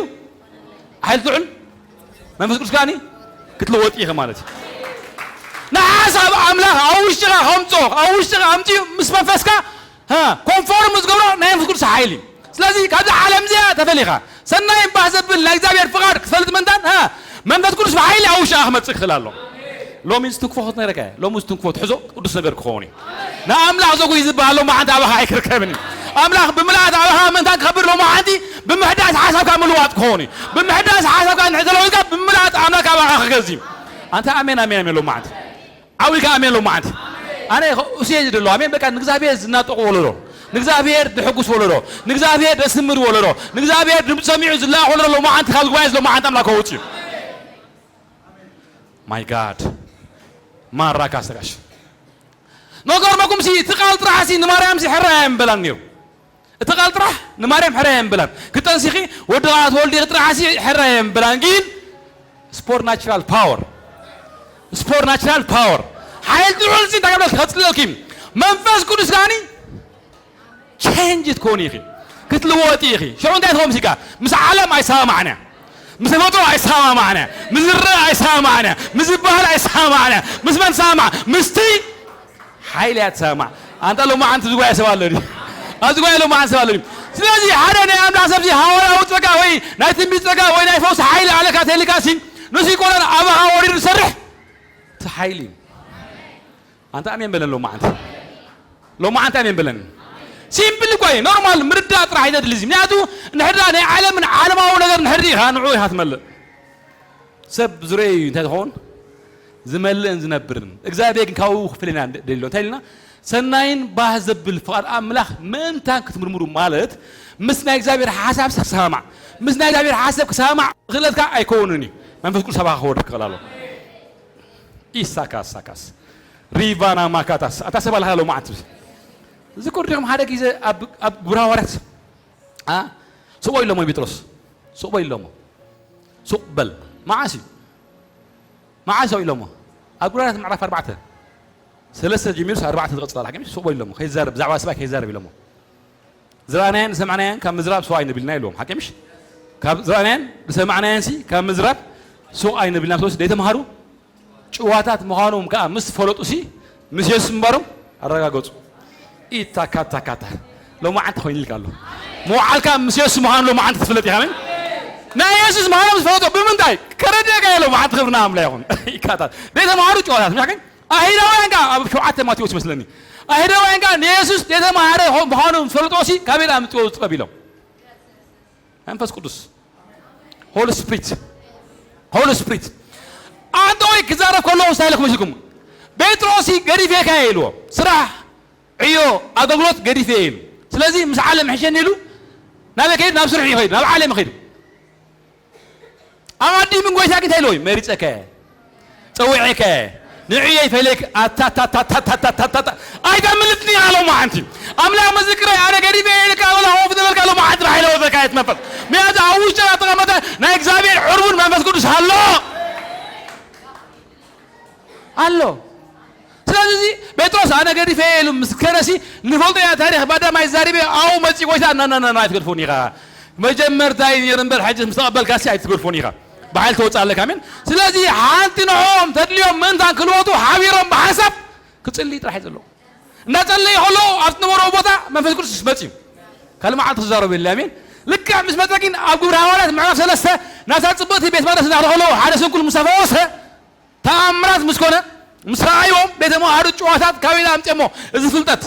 ሓይል ትዑል መንፈስ ቅዱስ ካኒ ክትልወጥ ኢኸ ማለት እዩ ንሓሳብ ኣምላኽ ኣብ ውሽጥኻ ከምፆ ኣብ ውሽጥኻ ኣምፅኡ ምስ መንፈስካ ኮንፎርም ዝገብሮ ናይ መንፈስ ቅዱስ ሓይሊ እዩ ስለዚ ካብዚ ዓለም እዚኣ ተፈሊኻ ሰናይ ባህ ዘብል ናይ እግዚኣብሔር ፍቓድ ክትፈልጥ ምእንታን መንፈስ ቅዱስ ብሓይሊ ኣብ ውሽጥኻ ክመፅእ ክኽእል ኣሎ ሎሚ ዝትንክፎ ክትነግረካ እየ። ሎሚ ዝትንክፎ ትሕዞ ቅዱስ ነገር ክኸውን እዩ። ንኣምላኽ ዘጉይ ዝበሃል ሎማዓንቲ ኣባኻ ኣይክርከብን እዩ። ኣምላኽ ብምልኣት ኣባኻ ምእንታን ክኸብር ሎማዓንቲ ብምሕዳስ ሓሳብካ ምልዋጥ ክኸውን እዩ። ብምሕዳስ ሓሳብካ ንሕተለዊካ ብምልኣት ኣምላኽ ኣባኻ ክገዝ እዩ። ኣንታ ኣሜን ኣሜን ኣሜን ሎማዓንቲ ዓዊልካ ኣሜን ሎማዓንቲ ኣነ እሱ እየ ዝደሎ ኣሜን በቃ ንእግዚኣብሔር ዝናጠቁ ወለዶ ንእግዚኣብሔር ድሕጉስ ወለዶ ንእግዚኣብሔር ደስምር ወለዶ ንእግዚኣብሔር ድምፂ ሰሚዑ ዝለኣኽ ወለዶ ሎማዓንቲ ካብ ዝጉባኤ ሎማዓንቲ ኣምላክ ከውፅእ እዩ። My God ማራ ካስተጋሽ ነገርመኩም ሲ እቲ ቃል ጥራሕ ሲ ንማርያም ሲ ሕራያ እምበላን ነይሩ እቲ ቃል ጥራሕ ንማርያም ሕራያ እምበላን ክጠንሲኺ ወድኻ ትወልዲ ጥራሕ ሲ ሕራያ እምበላን ግን ስፖር ናቹራል ፓወር ስፖር ናቹራል ፓወር ሓይል ጥዑል ሲ እንታይ ከብለል ከጽልለኪ መንፈስ ቅዱስ ጋኒ ቸንጅ ትኮኒ ኢኺ ክትልወጢ ኢኺ ሽዑ እንታይ ትኸውን ሲካ ምስ ዓለም ኣይሰማማዕና ምስ ተፈጥሮ ኣይሰማማዕና ምስ ዝረአ ኣይሰማማዕና ምስ ዝበሃል ኣይሰማማዕና ምስ መን ሰማማዕ ምስቲ ሓይሊ እያ ትሰማማዕ ኣንታ ሎማዓንቲ ዝጓየ ሰብ ኣሎ ድዩ ኣብዚ ጓየ ሎማዓንቲ ሰብ ኣሎ ድዩ ስለዚ ሓደ ናይ ኣምላኽ ሰብዚ ሃዋርያዊ ጸጋ ወይ ናይ ትንቢት ጸጋ ወይ ናይ ፈውሲ ሓይሊ ኣለካ ተልካሲ ንሱ ይኮነን ኣባኻ ወሪዱ ዝሰርሕ እቲ ሓይሊ እዩ ኣንታ ኣሜን በለን ሎማዓንቲ ሎማዓንቲ ኣሜን በለን ሲምፕል እኮ እዩ ኖርማል ምርዳእ ጥራሕ እዩ ዘድሊ እዚ ምክንያቱ እንድሕር ደኣ ናይ ዓለምን ዓለማዊ ነገር እንድሕር ኢኻ ንዑ ኢኻ ትመልእ ሰብ ዙረይ እዩ እንታይ ትኸውን ዝመልእን ዝነብርን እግዚኣብሔር ግን ካብኡ ክፍለና ደሊሎ እንታይ ኢልና ሰናይን ባህ ዘብል ፍቓድ ኣምላኽ ምእንታን ክትምርምሩ ማለት ምስ ናይ እግዚኣብሔር ሓሳብ ክሰማማዕ ምስ ናይ እግዚኣብሔር ሓሳብ ክሰማማዕ ክእለትካ ኣይከውንን እዩ መንፈስ ቅዱስ ኣባኻ ክወርድ ክኽእል ኣለዎ ኢሳካስ ሳካስ ሪቫና ማካታስ ኣታ ሰብ ኣለካ ሎማዓንቲ ዝክር ዲኹም ሓደ ግዜ ኣብ ግብረ ሃዋርያት ስቕ በል ኢሎሞ ጴጥሮስ ስቕ በል ኢሎሞ ስቕ በል መዓስ እዩ መዓስ እዩ ኢሎሞ ኣብ ግብረ ሃዋርያት ምዕራፍ ኣርባዕተ ሰለስተ ጀሚሩስ ኣርባዕተ ዝቐፅል ኣላ ሓኪም ስቕ በል ኢሎሞ ከይዛረብ ብዛዕባ ሰብኣይ ከይዛረብ ኢሎሞ ዝረኣናያን ዝሰማዕናያን ካብ ምዝራብ ስቕ ኣይንብልና ኢልዎም ሓቂ ምሽ ካብ ዝረኣናያን ዝሰማዕናያን ሲ ካብ ምዝራብ ስቕ ኣይንብልና ምስ ደይተምሃሩ ጭዋታት ምዃኖም ከዓ ምስ ፈለጡ ሲ ምስ የሱስ ምንባሮም ኣረጋገፁ ኢታካታካታ ሎማዓንቲ ኮይኑ ኢልካ ኣሎ መውዓልካ ምስ የሱስ ምዃኑ ሎማዓንቲ ትፍለጥ ኢኻ ምን ናይ የሱስ ምዃኖም ዝፈለጦ ብምንታይ ከረድእካ እየ ሎማዓንቲ ክብርና ኣምላ ይኹን ኢካታት ደይተምሃሩ ጭዋታት ምሻ ኣሂዳውያን ከዓ ኣብ ሸውዓተ ማቴዎስ ይመስለኒ ኣሂዳውያን ከዓ ንየሱስ ዘይተማሃረ ምዃኑ ዝፈልጦ ሲ ካበይ ኣምፅዎ ዝጥበብ ኢሎም መንፈስ ቅዱስ ሆሊ ስፕሪት ሆሊ ስፕሪት ኣንተ ወይ ክዛረብ ከለዎ እንታይ ኢለ ክመስልኩም ጴጥሮስ ገዲፌካ ኢልዎ ስራሕ ዕዮ ኣገልግሎት ገዲፌ ኢሉ ስለዚ ምስ ዓለም ሕሸኒ ኢሉ ናበይ ከይዱ ናብ ስርሑ ይኸይዱ ናብ ዓለም ይኸይዱ ኣቐዲሙ ጎይታ ግን እንታይ ኢልዎ መሪፀከ ፀዊዐከ ንዕየይ ፈለክ ኣታታታታታታታ ኣይተምልጥኒ ኢኻ ሎማዓንቲ ኣምላኽ መዝክረይ ኣነ ገዲፈ ኢልካ ወላ ሆፍ ነበልካ ሎማዓንቲ ባሕለ ወዘካ የትመፈል ምያዛ ኣብ ውሽጢ ኣተቐመጠ ናይ እግዚኣብሔር ዕርቡን መንፈስ ቅዱስ ኣሎ ኣሎ ስለዚ እዚ ጴጥሮስ ኣነ ገዲፈ ኢሉ ምስ ከነሲ ንፈልጦ ኢና ታሪክ ባዳማይ ዛሪበ ኣብኡ መፂ ጎይታ ናናናና ኣይትገድፎን ኢኻ መጀመርታ እዩ ነይሩ እምበር ሕጂ ምስ ተቐበልካ ሲ ኣይትገድፎን ኢኻ ብሓይሊ ተወፅእ ኣለካ ኣሜን ስለዚ ሓንቲ ንዕኦም ተድልዮም ምእንታን ክልወጡ ሓቢሮም ብሓንሳብ ክፅልይ ጥራሕ እዩ ዘለዎ እንዳፀለየ ከሎ ኣብ ዝነበረዎ ቦታ መንፈስ ቅዱስ መፅዩ ካልእ መዓልቲ ክዛረቡ የለ ኣሜን ልክዕ ምስ መፀ ግን ኣብ ግብሪ ሃዋርያት ምዕራፍ ሰለስተ ናብታ ፅብቕቲ ቤት መቅደስ እናኸደ ከሎ ሓደ ስንኩል ምስ ተፈወሰ ተኣምራት ምስ ኮነ ምስ ረኣይዎም ቤተ መዋህዶ ጭዋታት ካበይ ኣምፅኦሞ እዚ ፍልጠት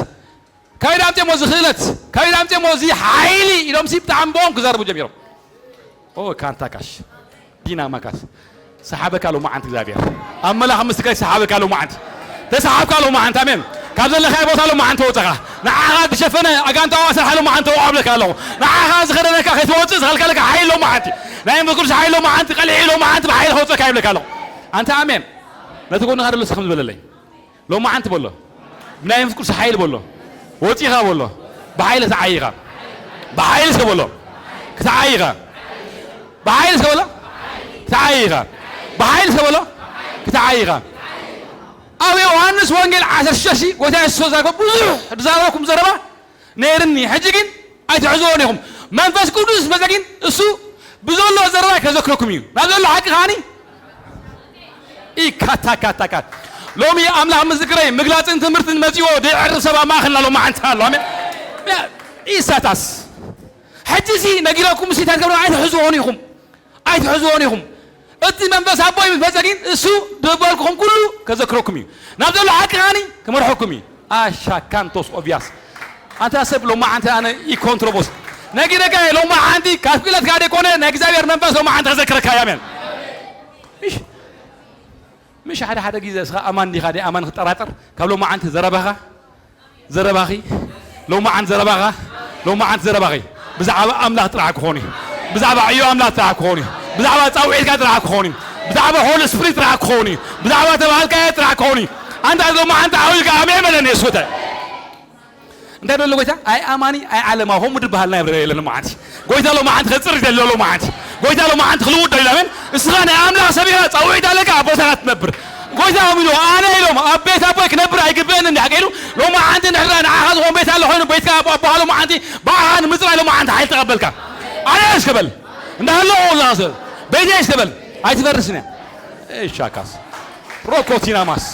ካበይ ኣምፅኦሞ እዚ ክእለት ካበይ ኣምፅኦሞ እዚ ሓይሊ ኢሎም ሲ ብጣዕሚ ብኦም ክዛረቡ ጀሚሮም ካንታ ካሽ ዲና ማካስ ሰሓበካ ሎማዓንቲ እግዚኣብሔር ኣብ መላኽ ምስጋይ ሰሓበካ ሎማዓንቲ ተሰሓብካ ሎማዓንቲ ኣሜን ካብ ዘለኻዮ ቦታ ሎማዓንቲ ተወፀኻ ንዓኻ ዝሸፈነ ኣጋንታዊ ኣሰርሓ ሎማዓንቲ ተወዓብለካ ኣለኹ ንዓኻ ዝኸደነካ ከይትወፅእ ዝኸልከለካ ሓይል ሎማዓንቲ ናይ መንፈስ ቅዱስ ሓይል ሎማዓንቲ ቀሊዒ ሎማዓንቲ ብሓይል ከውፀካ ይብለካ ኣለኹ ኣንተ ኣሜን ነቲ ጎንኻ ደሎ ስኽም ዝበለለይ ሎማዓንቲ በሎ ብናይ መንፈስ ቅዱስ ሓይል በሎ ወፂኻ በሎ ብሓይል ክትዓይኻ ብሓይል እስከ በሎ ክትዓይኻ ብሓይል እስከ በሎ ክትዓይኻ ብሓይል እስከ በሎ ክትዓይኻ ኣብ ዮሃንስ ወንጌል ዓሰርተ ሽዱሽተ ጎይታ የሱስ ዛረበ ብዙሕ ዝዛረበኩም ዘረባ ነይርኒ ሕጂ ግን ኣይትሕዝዎን ኢኹም መንፈስ ቅዱስ መፀ ግን እሱ ብዘሎ ዘረባ ከዘክረኩም እዩ ናብ ዘሎ ሓቂ ከዓኒ ኢካታካታካ ሎሚ ኣምላኽ ምዝክረይ ምግላፅን ትምህርትን መፂዎ ደይዕርብ ሰብ ኣብ ማእኸልና ሎማዓንቲ ኣሎ ኣሜን ኢሳታስ ሕጂ ሲ ነጊረኩም ሲ እንታይ ትገብሩ ኣይትሕዝዎን ኢኹም ኣይትሕዝዎን ኢኹም እቲ መንፈስ ኣቦይ ምስ መጸ ግን እሱ ዝበልኩኹም ኩሉ ከዘክረኩም እዩ። ናብ ዘሎ ሓቂ ከዓኒ ክመርሐኩም እዩ። ኣሻካንቶስ ኦቪያስ። ኣንታ ሰብ ሎማዓንቲ ኣነ ኢኮንትሮቦስ ነጊረካ እየ። ሎማዓንቲ ካብ ክእለትካ ደይኮነ ናይ እግዚኣብሔር መንፈስ ሎማዓንቲ ከዘክረካ እዩ። ኣሜን። ምሽ ምሽ ሓደ ሓደ ግዜ እስኻ ኣማን ዲኻ ደይ ኣማን ክጠራጠር ካብ ሎማዓንቲ ዘረባኻ ዘረባኺ ሎማዓንቲ ዘረባኻ ሎማዓንቲ ዘረባኺ ብዛዕባ ኣምላኽ ጥራሕ ክኾን እዩ። ብዛዕባ ዕዮ ኣምላኽ ጥራሕ ክኾን እዩ። ብዛዕባ ጻውዒትካ ጥራሕ ክኾን እዩ። ብዛዕባ ሆሊ ስፕሪት ጥራሕ ክኾን እዩ። ብዛዕባ ተባህልካዮ ጥራሕ ክኾን እዩ። ኣንታ ሎማዓንቲ ዓው ኢልካ ኣሜን በለኒ። የሱተ እንታይ ደሎ ጎይታ ኣይ ኣማኒ ኣይ ዓለማዊ ከምኡ ድበሃል ናይ ብረ የለን። ሎማዓንቲ ጎይታ ሎማዓንቲ ከጽር ይደሎ። ሎማዓንቲ ጎይታ ሎማዓንቲ ክልውጥ ደሎ። ኣሜን። እስኻ ናይ ኣምላኽ ሰብ ኢኻ፣ ጻውዒት ኣለካ፣ ኣብ ቦታኻ ትነብር። ጎይታ ኦም ኢሉ ኣነ ኢሎም ኣብ ቤት ኣቦይ ክነብር ኣይግብእን እንዲ ሓቂ ኢሉ ሎማዓንቲ ንሕና ንዓኻ ዝኾን ቤት ኣሎ ኮይኑ ቤትካ ኣብ ኣቦኻ ሎማዓንቲ ብኣኻ ንምጽራይ ሎማዓንቲ ሓይል ተቐበልካ። ኣነ እስከበል እንዳሃለኹ ላ ሰብ ቤተይ እስከበል ኣይትፈርስን እያ። እሻካስ ሮኮቲናማስ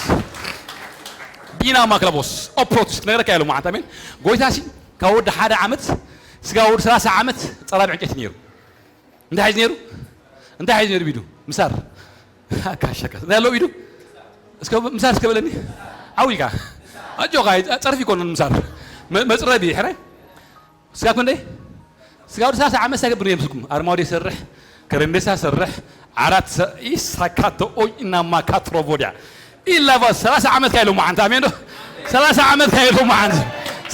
ዲና ማክለቦስ ኦፕሮትስ ክነግረካ እየ ሎማዓንቲ። ኣሜን። ጎይታ ሲ ካብ ወዲ ሓደ ዓመት ስጋ ወዲ ሰላሳ ዓመት ጸራቢ ዕንጨይቲ ነይሩ። እንታይ ሒዙ ነይሩ? እንታይ ሒዙ ነይሩ? ቢዱ ምሳር ካሻካ እንታይ ኣሎ ቢዱ እስከ ምሳር እስከ በለኒ። ዓው ኢልካ ኣጆኻ ጸርፊ ይኮን ምሳር መ- መጽረቢ ሕራይ ስጋ ኮንደይ ስጋ ወዲ ሰላሳ ዓመት ሳገብር ነይሩ ምስኩም ኣርማውዲ ሰርሕ ከረንደሳ ሰርሕ ዓራት ኢሳካቶ ኦይ እናማ ካትሮቮድያ ኢላባ ሰላሳ ዓመት ካይሎ መዓንቲ ኣሜን ዶ ሰላሳ ዓመት ካይሎ መዓንቲ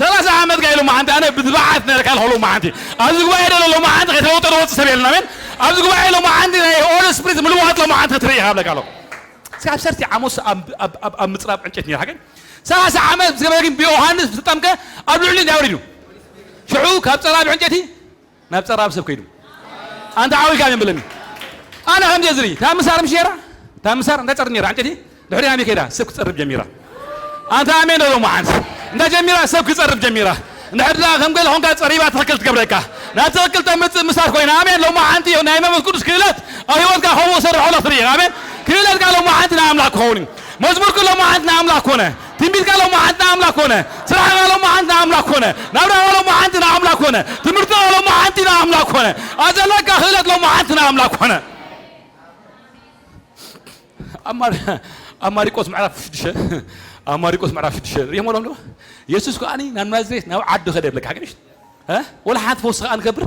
ሰላሳ ዓመት ካይሎ መዓንቲ ኣነ ብትብዓት ነርካ ለሆሎ መዓንቲ ኣብዚ ጉባኤ ደሎ ሎ መዓንቲ ከይተለውጠ ዝወፅ ሰብ የለን ኣሜን ኣብዚ ጉባኤ ሎ መዓንቲ ናይ ኦል ስፕሪት ምልዋጥ ሎ መዓንቲ ክትርኢ ይሃብለካ ኣሎ እስካብ ሰርቲ ዓሞስ ኣብ ምፅራብ ዕንጨት ነርካ ግን ሰላሳ ዓመት ዝገበረ ግን ብዮሃንስ ዝተጠምቀ ኣብ ልዕሊ እንዳወሪዱ ሽዑ ካብ ፀራቢ ዕንጨቲ ናብ ጸራብ ሰብ ከይዱ ኣንተ ዓዊካ ምን ብለኒ ኣነ ከም ጀዝሪ ታምሳር ምሽ ነራ ታምሳር እንታይ ጸር ነራ ዕንጨቲ ድሕሪ ናበይ ከይዳ ሰብ ክጸርብ ጀሚራ ኣንተ ኣሜን ዶ መዓንት እንታይ ጀሚራ ሰብ ክጸርብ ጀሚራ እንድሕር ደኣ ከም ገለ ኾንካ ጸሪባ ትኽክል ትገብረካ ናብ ትኽክል ተምጽእ ምሳር ኮይና ኣሜን ሎማ ሓንቲ ናይ መንፈስ ቅዱስ ክእለት ኣብ ህይወትካ ከምኡ ሰርሖ ሎ ትርኢ ኣሜን ክእለትካ ሎማ ሓንቲ ንኣምላኽ ክኸውን እዩ መዝሙርክ ሎማ ሓንቲ ንኣምላኽ ኮነ ትንቢትካ ሎማ ሓንቲ ንኣምላኽ ኮነ ስራሕካ ሎማ ሓንቲ ንኣምላኽ ኮነ ናብራኻ ሎማ ሓንቲ ንኣምላኽ ኮነ ትምህርትኻ ሎማ ሓንቲ ንኣምላኽ ኮነ ኣዘለካ ክእለት ሎማ ሓንቲ ንኣምላኽ ኮነ ኣብ ማርቆስ ምዕራፍ ሽዱሽተ ኣብ ማርቆስ ምዕራፍ ሽዱሽተ ሪሞ ሎም ዶ የሱስ ከኣ ናብ ናዝሬት ናብ ዓዱ ከደ ይብለካ ሓቂ ምሽ ወላ ሓንቲ ፈውስ ከኣ ንገብር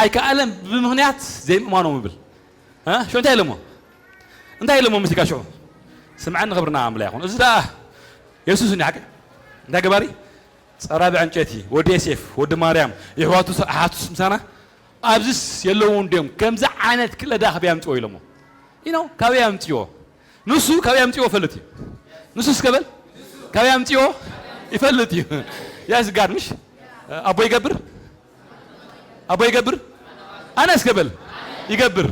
ኣይከኣለን ብምኽንያት ዘይምእማኖም ይብል ሽዑ እንታይ ኢሎሞ እንታይ ኢሎሞ ምስልካ ሽዑ ስምዐኒ ክብርና ኣምላ ይኹን እዚ ደኣ የሱስ እንዲ ሓቂ እንታይ ገባሪ ጸራቢ ዕንጨቲ ወዲ የሴፍ ወዲ ማርያም ይሕዋቱ ኣሓቱስ ምሳና ኣብዚስ የለውን ድዮም ከምዚ ዓይነት ክለዳ ክበይ ኣምጽዎ ኢሎሞ you know ካበይ ኣምጽዎ ንሱ ካበይ ኣምጽዎ ፈልጥ እዩ ንሱ እስከበል ካበይ ኣምጽዎ ይፈልጥ እዩ ያስ ጋድ ምሽ ኣቦ ይገብር ኣቦ ይገብር ኣነ እስከበል ይገብር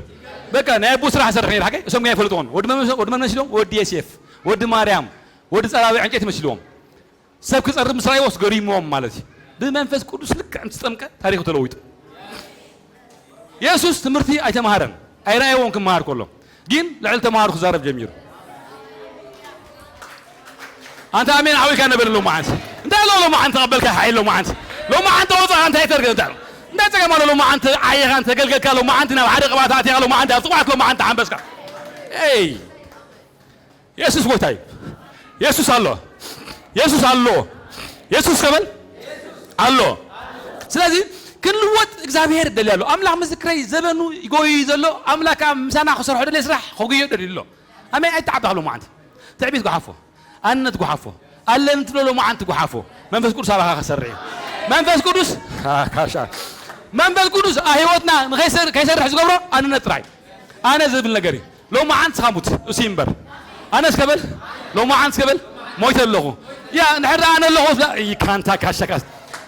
በቃ ናይ ኣቦ ስራሕ ሰርሕ ነይር ሓቀይ እሶም ግን ኣይፈልጥዎን ወዲ መን ወዲ መን መሲሎም ወዲ የሴፍ ወዲ ማርያም ወዲ ጸራቢ ዕንጨይቲ መሲልዎም ሰብ ክጸርብ ምስ ረኣይዎስ ገሪምዎም ማለት እዩ ብመንፈስ ቅዱስ ልክዕ ምስ ተጠምቀ ታሪኹ ተለዊጡ የሱስ ትምህርቲ ኣይተምሃረን ኣይረኣይዎን ክመሃር ከሎ ግን ልዕሊ ተምሃሩ ክዛረብ ጀሚሩ ኣንተ ኣሜን ዓዊካ ነበረ ሎማዓንት እንታይ ኣሎ ሎማዓንት ተቐበልካ ሓይል ሎማዓንት ሎማዓንት ተወፃ እንታይ ተርገ እንታይ እንታይ ፀገም ኣሎ ሎማዓንት ዓየኻ ተገልገልካ ሎማዓንት ናብ ሓደ ቅባት ኣትያኻ ሎማዓንት ኣብ ጥቕዓት ሎማዓንት ሓንበስካ ይ የሱስ ጎይታ እዩ። የሱስ ኣሎ። የሱስ ኣሎ። የሱስ ከበል ኣሎ። ስለዚ ክንልወጥ እግዚኣብሔር ደልያ ኣሎ። ኣምላኽ ምስክረይ ዘበኑ ይጎዩ ዘሎ ኣምላኽ ምሳና ክሰርሖ ደልየ ስራሕ ከጉዮ ደልዩ ኣሎ። ኣሜን ኣይተዓባኽ ሎማዓንቲ ትዕቢት ጓሓፎ ኣነት ጓሓፎ ኣለምትሎ ሎማዓንቲ ጓሓፎ መንፈስ ቅዱስ ኣባኻ ከሰርሕ እዩ። መንፈስ ቅዱስ ካሻ መንፈስ ቅዱስ ህይወትና ከይሰርሕ ዝገብሮ ኣንነት ጥራይ ኣነ ዝብል ነገር እዩ። ሎማዓንቲ ስኻ ሙት እሱ ይንበር ኣነ እስከበል ሎማዓንቲ እስከበል ሞይተ ኣለኹ ያ እንድሕር ኣነ ኣለኹ ካንታ ካሻካስ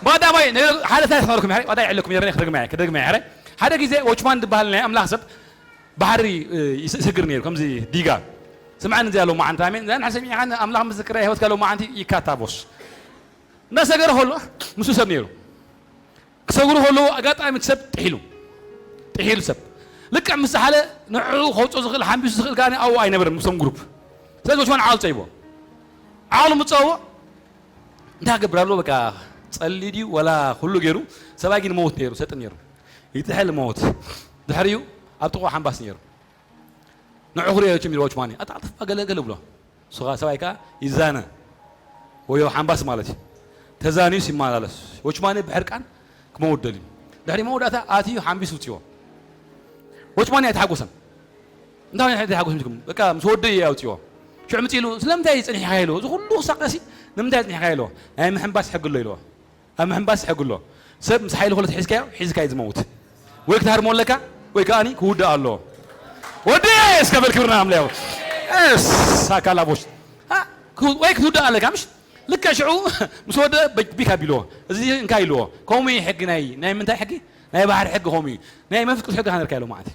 ባዳማይ ሓደ ታይ ክነርኩም ያረ ባዳ ይዕለኩም የረነ ክደግማ ክደግማ ያረ ሓደ ግዜ ዎችማን ዝበሃል ናይ ኣምላኽ ሰብ ባሕሪ ይስግር ነይሩ ከምዚ ዲጋ ስምዓን እዚኣ ሎማዓንቲ ኣሜን እዛ ንሕሰብ ኣምላኽ ምስክር ህይወትካ ሎማዓንቲ ይካታቦስ እናሰገረ ከሎ ምስ ሰብ ነይሩ ክሰግሩ ከለዉ ኣጋጣሚ እቲ ሰብ ጥሒሉ ጥሒሉ ሰብ ልክዕ ምስ ዝሓለ ንዕኡ ከውፅኦ ዝኽእል ሓምቢሱ ዝኽእል ከኣ ኣብኡ ኣይነበረን ምስቶም ግሩፕ ስለዚ ወሽማን ዓቕሉ ፀይቦ ዓቕሉ ምፀዎ እንታይ ክገብር ኣሎ በቃ ፀሊ ድዩ ወላ ኩሉ ገይሩ ሰብኣይ ግን መውት ነይሩ ሰጥ ነይሩ ይጥሕል መውት ድሕሪኡ ኣብ ጥቕኡ ሓምባስ ነይሩ ንዑ ክሪኦ ጀሚሩ። ዎችማኒ ኣጣቕጥፍ ገለ ገለ ብሎ። እሱ ኸዓ ሰብኣይ ከኣ ይዛነ። ወዮ ሓምባስ ማለት እዩ። ተዛንዩስ ይመላለስ። ዎችማኒ ብሕርቃን ክመውት ደልዩ። ድሕሪ መወዳእታ ኣትዩ ሓምቢስ ውፅዎ። ዎችማኒ ኣይተሓጎሰን። እንታይ ዓይነት ሓጎስ ምስኩም? በቃ ምስ ወደይ እየ ኣውፅዎ። ሽዑ ምፅ ኢሉ፣ "ስለምንታይ ጸኒሕካ?" ኢልዎ። "እዚ ኩሉ ክሳቀሲ ንምንታይ ጸኒሕካ?" ኢልዎ። "ናይ ምሕምባስ ሕጊ ኣሎ" ኢልዎ። "ኣብ ምሕምባስ ሕጊ ኣሎ። ሰብ ምስ ሓይሊ ክለት ሒዝካዮ፣ ሒዝካዮ ዝመውት። ወይ ክትሃርሞ ኣለካ፣ ወይ ከኣኒ ክውዳእ ኣለዎ። ወዲ እስከ በል ክብርና ኣምላኽ። እስ ኣካላቦሽ። አ፣ ክው-፣ ወይ ክትውዳእ ኣለካ፣ ምሽ? ልክዕ ሽዑ ምስ ወደ በ-፣ ቢካ ቢልዎ። እዚ እንካ ኢልዎ። ከምኡ እዩ ሕጊ ናይ፣ ናይ ምንታይ ሕጊ? ናይ ባሕሪ ሕጊ ከምኡ እዩ። ናይ መንፈስ ቅዱስ ሕጊ ከነርካ ኢሎ መዓት።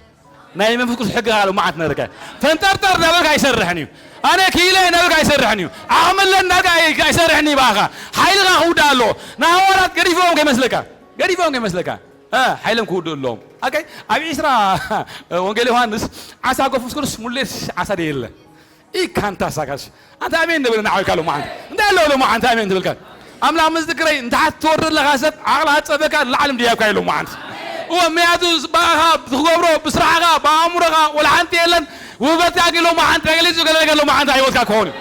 ናይ መንፈስ ቅዱስ ሕጊ ካሎ መዓት ነርካ። ፈንጠርጠር እናበልካ ኣይሰርሕን እዩ። ኣነ ክኢለ እናበልካ ኣይሰርሕን እዩ። ዓቕሚ ኣለኒ እናበልካ ኣይ-፣ ኣይሰርሕን እዩ ብኣኻ። ሓይልኻ ክውዳእ ኣለዎ። ንሃዋርያት ገዲፍዎም ከይመስለካ። ገዲፍዎም ከይመስለካ። እ፣ ሓይሎም ክውድእ ኣለዎም። ኦኬ? ኣብ ዒስራ ወንጌል ዮሃንስ ዓሳ ጎፍስ ክርስ ሙሌስ ዓሳ ደየለ። ኢካንታ ሳካሽ። ኣንተ ኣሜን ንብል ንዓው ካሎ መዓንት። እንታይ ኣለዎ ሎ መዓንት ኣሜን ትብልካ? ኣምላኽ ምስ ዝክረይ እንተ ሓት ትወርድ ኣለኻ ሰብ ዓቕልኻ ጸበካ ላዕሊ እንድያብካ ኢሎ መዓንት። እወ ምያቱ ብኣኻ ብትገብሮ ብስራሕኻ ብኣእምሮኻ ወላ ሓንቲ የለን። ውህበትካ ግን ሎ መዓንት ተገሊጹ ገለ ነገር ሎ መዓንት ኣይወትካ ክኸውን እዩ።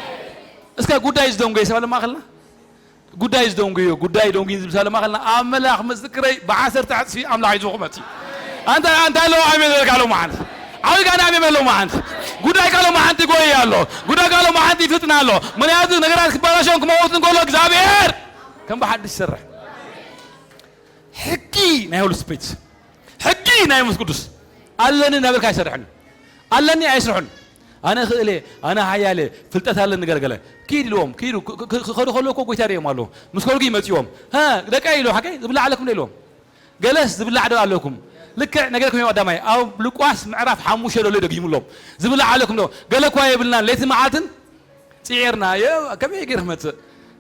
እስከ ጉዳይ ዝደንጎየ ሰብ ኣለማ ከልና ጉዳይ ዝደንጉዮ ጉዳይ ደንጉ ዝብል ሳለ ማኸልና ኣብ መላኽ ምስክረይ ብዓሰርተ ዕጽፊ ኣምላኽ ይዞ ክመጽእ። ኣንታ ኣንታ ኣለዎ ኣሜን ዘልካ ኣለዎ መዓንት። ዓው ጋና ኣሜን ኣለዎ መዓንት። ጉዳይ ካሎ መዓንት ይጎይ ኣሎ። ጉዳይ ካሎ መዓንት ይፍጥን ኣሎ። ምክንያቱ ነገራት ክባላሸውን ክመውትን ከሎ እግዚኣብሔር ከም ብሓድሽ ይሰርሕ። ሕጊ ናይ ሆሊ ስፒሪት፣ ሕጊ ናይ መንፈስ ቅዱስ ኣለኒ እናበልካ ኣይሰርሕን። ኣለኒ ኣይስርሕን። ኣነ ክእለ፣ ኣነ ሓያለ፣ ፍልጠት ኣለኒ ገለገለ። ኪድ ኢልዎም፣ ኪዱ፣ ክ-፣ ክ-፣ ክኸዱ ከለዉ እኮ ጎይታ ርእዮም ኣለዉ። ምስ ከልጉ ይመጽእዎም። "ሃ፣ ደቀይ" ኢሉ፣ "ሓቀይ ዝብላዕ ኣለኩም ዶ?" ኢልዎም። ገለስ ዝብላዕ ዶ ኣለኩም? ልክዕ ነገርኩም እዮም ቀዳማይ። ኣብ ሉቃስ ምዕራፍ ሓሙሽተ ዘሎ ደጊሙሎም። "ዝብላዕ ኣለኩም ዶ?" "ገለ እኳ የብልናን፣ ለይቲ መዓልትን ጽዒርና እየ፣ ከመይ ገይረ ክመጽእ?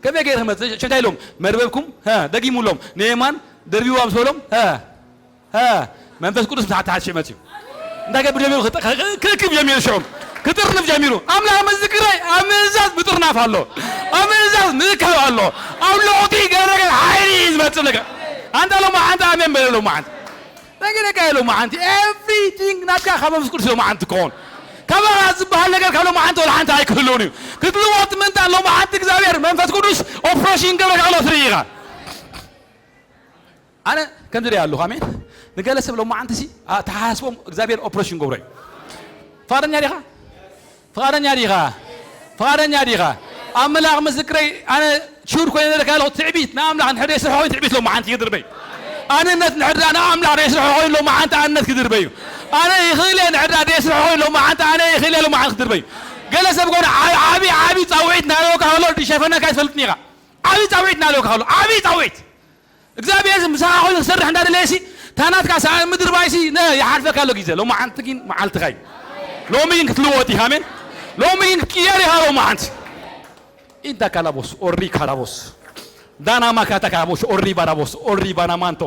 ከመይ ገይረ ክመጽእ?" ሽዑ እንታይ ኢሎም? "መርበብኩም፣ ሃ፣ ደጊሙሎም፣ ንየማን ደርቢዋ" ምስ በሎም፣ ሃ፣ ሃ፣ መንፈስ ቅዱስ ምስ ሓተሓት ሽዑ መጽዩ። እንታይ ገብር ጀሚሩ? ክጥ-፣ ክ-፣ ክእክብ ጀሚሩ ሽዑ። ክጥርንፍ ጀሚሩ። ኣምላኽ ምስክረይ፣ ኣብ ምእዛዝ ምጥርናፍ ኣሎ። ኣብ ምእዛዝ ምእካብ ኣሎ። ኣብ ለውጢ ገለ ነገር ሓይሊ እዩ ዝመጽእ ነገር። ኣንታ ሎማዓንቲ ኣሜን በለ ሎማዓንቲ። በገለካ ሎማዓንቲ። Everything ናትካ ካብ መንፈስ ቅዱስ ሎማዓንቲ ክኸውን። ካባኻ ዝበሃል ነገር ካብ ሎማዓንቲ ወላ ሓንቲ ኣይክህልውን እዩ። ክትልወጥ ምእንታን ሎማዓንቲ እግዚኣብሔር መንፈስ ቅዱስ ኦፕሬሽን ገብረካ ከሎ ትርኢ ኢኻ። ኣነ ከምዚ ሪኣ ኣለኹ። ኣሜን። ንገለ ሰብ ሎማዓንቲ ሲ፣ ኣ-፣ ተሓሳስቦም እግዚኣብሔር ኦፕሬሽን ገብሮ እዩ። ፍቓደኛ ዲኻ? ፍቓደኛ ዲኻ? ፍቓደኛ ዲኻ? ኣምላኽ ምስክረይ፣ ኣነ ሹር ኮይነ ንረካ ኣለኹ። ትዕቢት ንኣምላኽ ንሕደ ስርሖ ኮይኑ ትዕቢት ሎማዓንቲ ክድርበይ። ኣነነት ንሕዳ ንኣምላኽ ደይ ስርሖ ኮይኑ ሎማዓንቲ ኣነነት ክድርበይ እዩ። ኣነ ይኽእል እየ ንሕዳ ደይ ስርሖ ኮይኑ ሎማዓንቲ ኣነ ይኽእል እየ ሎማዓንቲ ክድርበይ እዩ። ገለ ሰብ ኮነ ዓ-፣ ዓቢ፣ ዓቢ ጻውዒት እናለወካ ከሎ ድሸፈነካ ይትፈልጥኒ ኢኻ። ዓቢ ጻውዒት እናለወካ ከሎ፣ ዓቢ ጻውዒት። እግዚኣብሔር ምሳኻ ኮይኑ ክሰርሕ እንዳደለየሲ፣ ታናትካ ሰኣን ምድርባይሲ፣ ነ-፣ ይሓልፈካ ኣሎ ግዜ። ሎማዓንቲ ግን መዓልትኻ እዩ። ሎሚ ግን ክትልወጥ ኢኻ፣ ኣሜን። ሎሚ ግን ክትቅየር ኢኻ፣ ሎማዓንቲ። ኢንታ ካላቦስ፣ ኦሪ ካላቦስ። ዳና ማካታ ካላቦስ፣ ኦሪ ባራቦስ፣ ኦሪ ባና ማንቶ።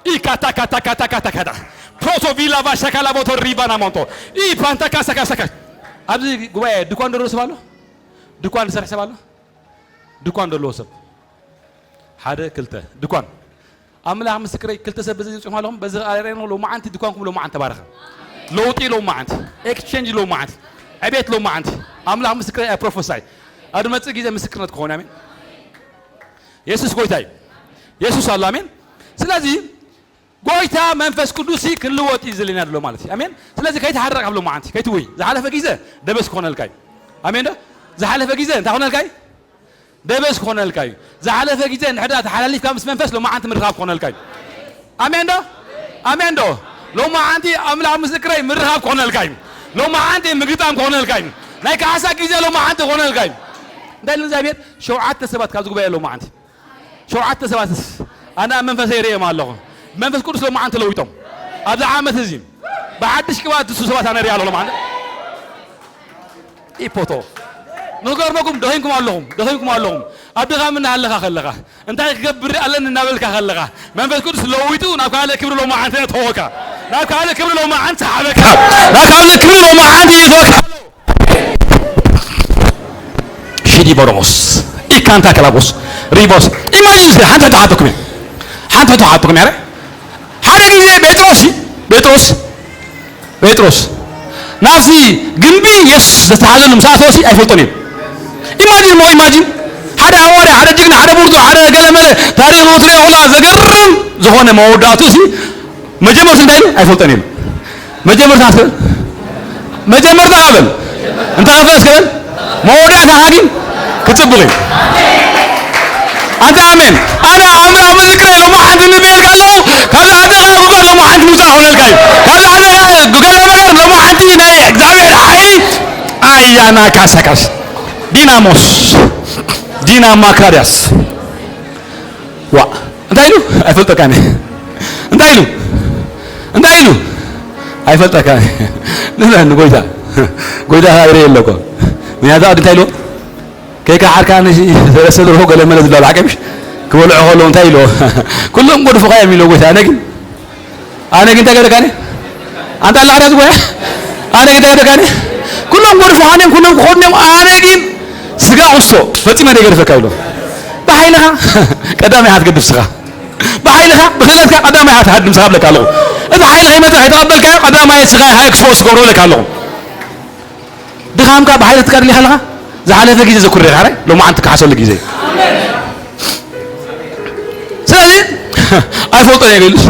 ኢ ካታ ካታ ካታ ካታ ካታ። ፕሮቶ ቪላ ቫሻ ካላቦቶ ሪ ባና ማንቶ። ኢ ፓንታ ካሳ ካሳ ካሳ። ኣብዚ ጉባኤ ድኳን ደሎ ሰብ ኣሎ? ድኳን ዝሰርሕ ሰብ ኣሎ? ድኳን ደሎ ሰብ። ሓደ፣ ክልተ። ድኳን። ኣምላኽ ምስክረይ፣ ክልተ ሰብ በዚ ይጽም ኣለኹም፣ በዚ ቃል ሬኖ ሎማዓንቲ ድኳንኩም ሎማዓንቲ ተባረኸ። ለውጢ ሎማዓንቲ፣ ኤክስቼንጅ ሎማዓንቲ፣ ዕቤት ሎማዓንቲ። ኣምላኽ ምስክረይ፣ ኣይ ፕሮፌሳይ። ኣብ ዝመጽእ ግዜ ምስክርነት ክኾን፣ ኣሜን። የሱስ ጎይታ እዩ። የሱስ ኣሎ፣ ኣሜን። ስለዚ ጎይታ መንፈስ ቅዱስ ክንልወጥ እዩ ዘለና ዘሎ ማለት እዩ። ኣሜን። ስለዚ ከይተሓረቕ ካብ ሎማዓንቲ፣ ከይትውይ። ዝሓለፈ ግዜ ደበስ ክኾነልካ እዩ። ኣሜን ዶ? ዝሓለፈ ግዜ እንታይ ክኾነልካ እዩ? ደበስ ክኾነልካ እዩ። ዝሓለፈ ግዜ እንድሕር ደኣ ተሓላሊፍካ ምስ መንፈስ ሎማዓንቲ ምርኻብ ክኾነልካ እዩ። ኣሜን ዶ? ኣሜን ዶ? ሎማዓንቲ ኣምላኽ ምስክረይ ምርኻብ ክኾነልካ እዩ። ሎማዓንቲ ምግጣም ክኾነልካ እዩ። ናይ ካሕሳ ግዜ ሎማዓንቲ ክኾነልካ እዩ። እንታይ ኢሉ እግዚኣብሔር? ሸውዓተ ሰባት ካብዚ ጉባኤ ሎማዓንቲ። ሸውዓተ ሰባትስ ኣነ ኣብ መንፈሰይ ርእዮም ኣለኹ። መንፈስ ቅዱስ ሎማዓንቲ ለዊጦም። ኣብዚ ዓመት እዚ ብሓድሽ ቅብኣት ዝሱ ሰባት ኣነ ርእያ ኣለኹ ሎማዓንቲ። ኢፖቶ። ንኽገርመኩም፣ ደኺምኩም ኣለኹም፣ ደኺምኩም ኣለኹም። ኣብ ድኻም እናሃለኻ ከለኻ፣ እንታይ ክገብር ኣለኒ እናበልካ ከለኻ፣ መንፈስ ቅዱስ ለዊጡ ናብ ካልእ ክብሪ ሎማዓንቲ ኣእተወካ። ናብ ካልእ ክብሪ ሎማዓንቲ ሰሓበካ። ናብ ካልእ ክብሪ ሎማዓንቲ ይእተወካ። ሺዲ ቦሮሞስ። ኢካንታ ከላቦስ። ሪቦስ። ኢማጂን ስለ ሓንቲ ሕቶ ሓተኩም እየ። ሓንቲ ሕቶ ሓተኩም እየ። ሓደ ግዜ ጴጥሮስ፣ ጴጥሮስ፣ ጴጥሮስ ናብቲ ግንቢ የሱስ ዝተሓዘሉ ምስ ኣተወሲ ኣይፈልጦን እየ። ኢማጂን ሞ ኢማጂን፣ ሓደ ሃዋርያ፣ ሓደ ጅግና፣ ሓደ ብርቱ፣ ሓደ ገለመለ ታሪኽ ክትሪኦ ከላ ዘገርም ዝኾነ መወዳእቱ ሲ መጀመርታ እንታይ ኢሉ ኣይፈልጦን ኢሉ። መጀመርታ እስከ በል፣ መጀመርታ በል፣ እንታይ ከፍለ እስከ በል፣ መወዳእታ ግን ክጽብቕ እዩ። ኣንታ ኣሜን። ኣነ ኣምላኽ ምስክረይ፣ ሎሚ ሓንቲ ንብየልካ ኣለኹ። ካብዛ ዓዲ ኸኣ ጉባኤ ሎሚ ሓንቲ ምውጻእ ክኾነልካ እዩ። ካብዛ ዓዲ ኸኣ ጉገለ ነገር ሎሚ ሓንቲ ናይ እግዚኣብሔር ሓይሊ ኣያና ካሳካስ ዲናሞስ ዲና ማካርያስ። ዋ፣ እንታይ ኢሉ? ኣይፈልጠካን እየ። እንታይ ኢሉ? እንታይ ኢሉ? ኣይፈልጠካን እየ። ንበል ንጎይታ። ጎይታ ካድሬ የለኮ። ምክንያቱ ዓዲ እንታይ ኢልዎ? ከይከሓድካ ንሲ ሰለስተ ደርሆ ገለ መለ ዝብላ ብሓቂ ምሽ? ክበልዑ ከለዉ እንታይ ኢልዎ? ኩሎም ጎድፉኻ እዮም ኢልዎ ጎይታ። ኣነ ግን፣ ኣነ ግን እንታይ ገይረካኒ? ኣንታ ኣላህ ራዚ ጎያ? ኣነ ግን እንታይ ገይረካኒ? ኩሎም ጎድፉኻ እዮም፣ ኩሎም ክኾኑ እዮም። ኣነ ግን ስጋ ቁሶ ፈጺመ ዘይገድፈካ ኢልዎ። ብሓይልኻ ቀዳማይ ኢኻ ትገድፍ ስኻ። ብሓይልኻ ብክእለትካ ቀዳማይ ኢኻ ትሃድም ስኻ ብለካ ኣለኹ። እቲ ሓይሊ ከይመጸ ከይተቐበልካዮ ቀዳማይ ስኻ ኢኻ ክስወ ዝገብሮ ብለካ ኣለኹ። ድኻምካ ብሓይሊ ትጋድል ኢኻ ኣለኻ። ዝሓለፈ ግዜ ዘኩር ኢኻ፣ ሕራይ ሎማዓንቲ ትከሓሰሉ ግዜ። ስለዚ ኣይፈልጦን እየ ገሉስ።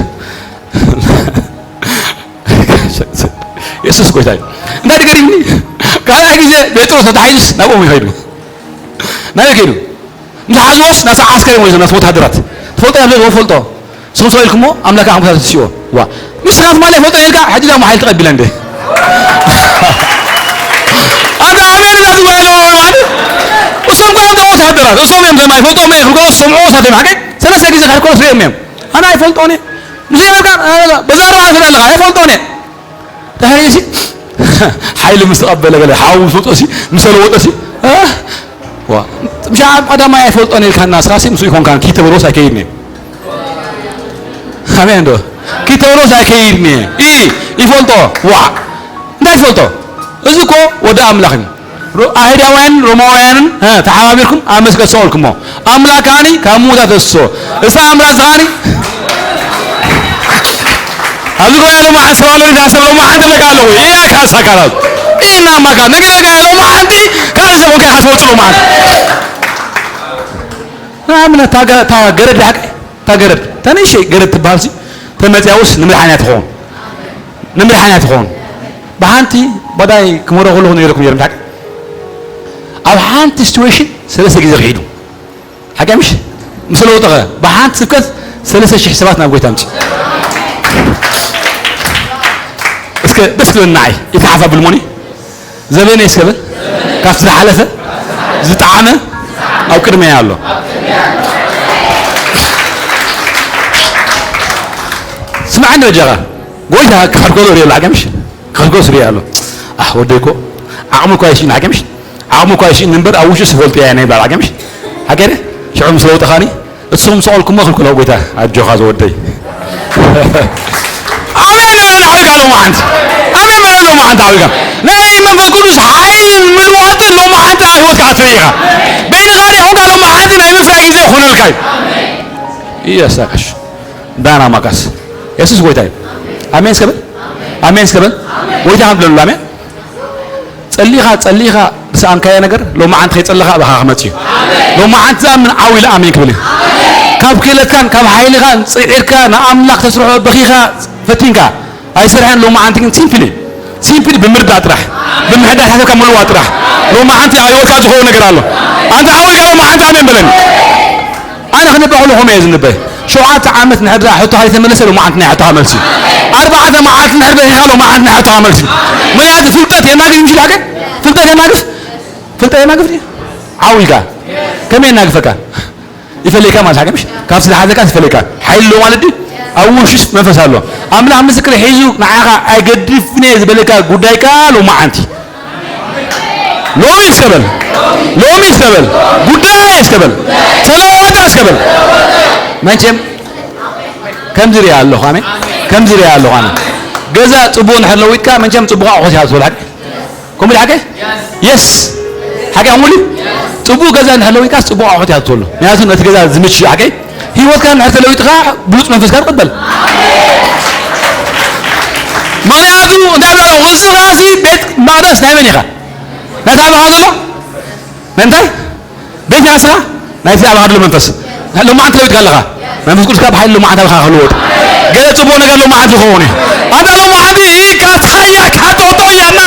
የሱስ ጎይታ እዩ። እንታይ ድገሪኒ? ካልኣይ ግዜ ጴጥሮስ ተታሒዙስ ናብኦም ይኸይዱ። ናበይ ከይዱ? ምስ ሓዝዎስ ናብቲ ዓስከር እዮም ወሲዶም፣ ናብቲ ወታደራት። ትፈልጦ እያ፣ ብዘይ ትፈልጦ። ንስኹም ሰው ኢልኩሞ ኣምላክ ኣምላክ ትስኦ። ዋ። ንስኻ ትማሊ ኣይፈልጦን ኢልካ፣ ሕጂ ዳሞ ሓይሊ ተቐቢለ እንደ። ኣንታ ኣሜን ኢላ ዝጓየ ኣለዎ ማለት። እሶም እኮ እዮም ወታደራት፣ እሶም እዮም ዘማ ይፈልጦም እዮም፣ ክብሎ ዝሰምዑ እሳት እዮም። ሓቀይ? ሰለስተ ግዜ ካድኮ ስሪኦም እዮም። ኣነ ኣይፈልጦን እየ። ምስ የበልካ፣ በዛ ኣርባዕተ ፍዳ ኣለኻ፣ ኣይፈልጦን እየ። ድሕሪ እዚ ሓይሊ ምስ ተቐበለ ገለ ሓው ምስ ወጦ ሲ፣ ምስ ተለወጠ ሲ፣ እ፣ ዋ፣ ምሻ ኣብ ቀዳማይ ኣይፈልጦን ኢልካና፣ ንስኻ ሲ ምስኡ ይኮንካን፣ ኪድ ተበልዎስ ኣይከይድን እየ። ኣሜን ዶ? ኪድ ተበልዎስ ኣይከይድን እየ። ኢ፣ ይፈልጦ፣ ዋ፣ እንታይ ይፈልጦ? እዚ እኮ ወዲ ኣምላኽ እዩ። ሮ-፣ ኣይሁዳውያንን ሮማውያንን፣ እ፣ ተሓባቢርኩም ኣብ መስቀል ሰቐልኩሞ። ኣምላኽ ከኣኒ ካብ ምዉታት ተስሶ። እሳ ኣምላኽ ዝኸኣኒ ኣብዚ ጉባኤ ሎማዓንቲ ሰብኣዊ ሎሊት ሓሳብ ሎማዓንቲ እብለካ ኣለኹ። እያ ካሳ ካላት። ኢና ማካ። ነገ ነገ ሎማዓንቲ ካልእ ሰብ ወገን ሓስቦ ጽሎ ማዓንቲ። ንኣብነት፣ እታ ገ-፣ እታ ገረድ ይሓቀ፣ እታ ገረድ፣ እታ ንእሽተይ ገረድ ትበሃል ሲ፣ ተመጽያውስ ንምድሓን እያ ትኸውን። ንምድሓን እያ ትኸውን። ብሓንቲ ባዳይ ክመሮ ከለኹ ነይረኩም ነይርም ይሓቀ። ኣብ ሓንቲ ሲትዌሽን ሰለስተ ግዜ ክሒዱ። ሓቂ ምሽ? ምስ ለውጠኸ ብሓንቲ ስብከት ሰለስተ ሽሕ ሰባት ናብ ጎይታ ምጽ። እስከ ደስ ክብለና ንዓይ፣ ይተሓፋ ብልሞኒ። ዘበነ እስከ በል፣ ካብቲ ዝሓለፈ ዝጠዓመ ኣብ ቅድመይ ኣሎ። ስምዓኒ በጃኻ፣ ጎይታ ክኸድኮ ዶ ሪኦ ኣሎ፣ ሓቂ ምሽ? ክኸድኮ ስሪኦ ኣሎ። ኣህ፣ ወደይ እኮ ዓቕሚ እኳ ይስኢን፣ ሓቂ ምሽ? ዓቕሚ እኳ ይስኢን እምበር፣ ኣብ ውሽጡ ዝፈልጥ እያ ናይ በዓል፣ ሓቂ ምሽ? ሓቂ ደ? ሽዑ ምስ ለውጥኻኒ፣ እሶም ሰቐልኩሞ ክልኩሎ ጎይታ፣ ኣጆኻ ዝወደይ። ኣሜን በለሉ ዓዊካ ሎማዓንቲ። ኣሜን በለሉ ሎማዓንቲ ዓዊካ። ናይ መንፈስ ቅዱስ ሓይልን ምልዋጥን ሎማዓንቲ ኣብ ህይወትካ ክትርኢ ኢኻ። በይንኻ ዲኹምካ ሎማዓንቲ ናይ ምፍራይ ግዜ ይኹነልካ እዩ። ኢየሱስ ኣቀሽ። ዳና ማካስ። የሱስ ጎይታ እዩ። ኣሜን እስከ በል። ኣሜን እስከ በል። ጎይታ ከም ትብለሉ ኣሜን። ጸሊኻ፣ ጸሊኻ ዝሰኣንካዮ ነገር ሎማዓንቲ ከይጸለኻ ኣባኻ ክመጽእ እዩ። ሎማዓንቲ ዝኣምን ዓው ኢሉ ኣሜን ክብል እዩ። ካብ ክእለትካን ካብ ሓይልኻን ጽዒርካ ንኣምላኽ ተስርሖ በኺኻ ፈቲንካ ኣይሰርሐን። ሎማዓንቲ ግን ሲምፕሊ፣ ሲምፕሊ ብምርዳእ ጥራሕ፣ ብምሕዳር ሓሳብካ ምልዋጥ ጥራሕ። ሎማዓንቲ ኣብ ህይወትካ ዝኸውን ነገር ኣሎ። ኣንታ ዓው ኢልካ ሎማዓንቲ ኣሜን በለኒ። ኣነ ክንበ ኩሉ ከምኡ እየ ዝንበ። ሸውዓተ ዓመት ንሕድራ ሕቶኻ ዘይተመለሰ ሎማዓንቲ ናይ ሕቶኻ መልሲ። ኣርባዕተ መዓልቲ ንሕድራ ሂኻ ሎማዓንቲ ናይ ሕቶኻ መልሲ። ምኽንያቱ ፍልጠት የናግፍ ምሽ ሓቀ? ፍልጠት የናግፍ? ፍልጠት የናግፍ ድዩ? ዓው ኢልካ። ከመይ የናግፈካ? ይፈለይካ ማለት ሓቀ ምሽ? ካብ ስለ ሓዘካ ይፈለይካ። ሓይሊ ኣሎ ማለት ድዩ? ኣብ ውሽጥ መንፈስ ኣሎ። ኣምላኽ ምስክር ሒዙ ንዓኻ ኣይገድፍን እየ ዝበለካ ጉዳይካ ሎማዓንቲ። ሎሚ እስከ በል፣ ሎሚ እስከ በል፣ ጉዳይ እስከ በል፣ ተለወጠ እስከ በል። መቸም ከምዚ ሪኣ ኣለኹ፣ ኣሜን። ከምዚ ሪኣ ኣለኹ፣ ኣሜን። ገዛ ጽቡቕ እንድሕር ለዊጥካ፣ መቸም ጽቡቕ ኣቑሑት ኢኻ ትበልዕ። ከምኡ ሓቂ? የስ። ሓቂ ኣሙሉ? ጽቡቕ ገዛ እንድሕር ለዊጥካ፣ ጽቡቕ ኣቑሑት ኢኻ ትበልዕ። ምክንያቱ ነቲ ገዛ ዝምች ሓቂ? ህይወትካ እንድሕር ተለዊጥካ፣ ብሉጽ መንፈስካ ትቕበል። ምኽንያቱ እንታይ ብሎ፣ እዚ ኸኣሲ ቤት ሮዳስ ናይ መን ኢኻ? ናይታ ኣባኻ ዘሎ? ናይ እንታይ? በይትኻ ንስኻ? ናይቲ ኣባኻ ዘሎ መንፈስ። ሎማዓንቲ ለዊጥካ ኣለኻ። መንፈስ ቅዱስ ካብ ሓይሊ ሎማዓንቲ ኣባኻ ክልወጥ። ገለ ጽቡቕ ነገር ሎማዓንቲ ክኸውን እዩ። ኣነ ሎማዓንቲ ካትኻያ ካቶቶያና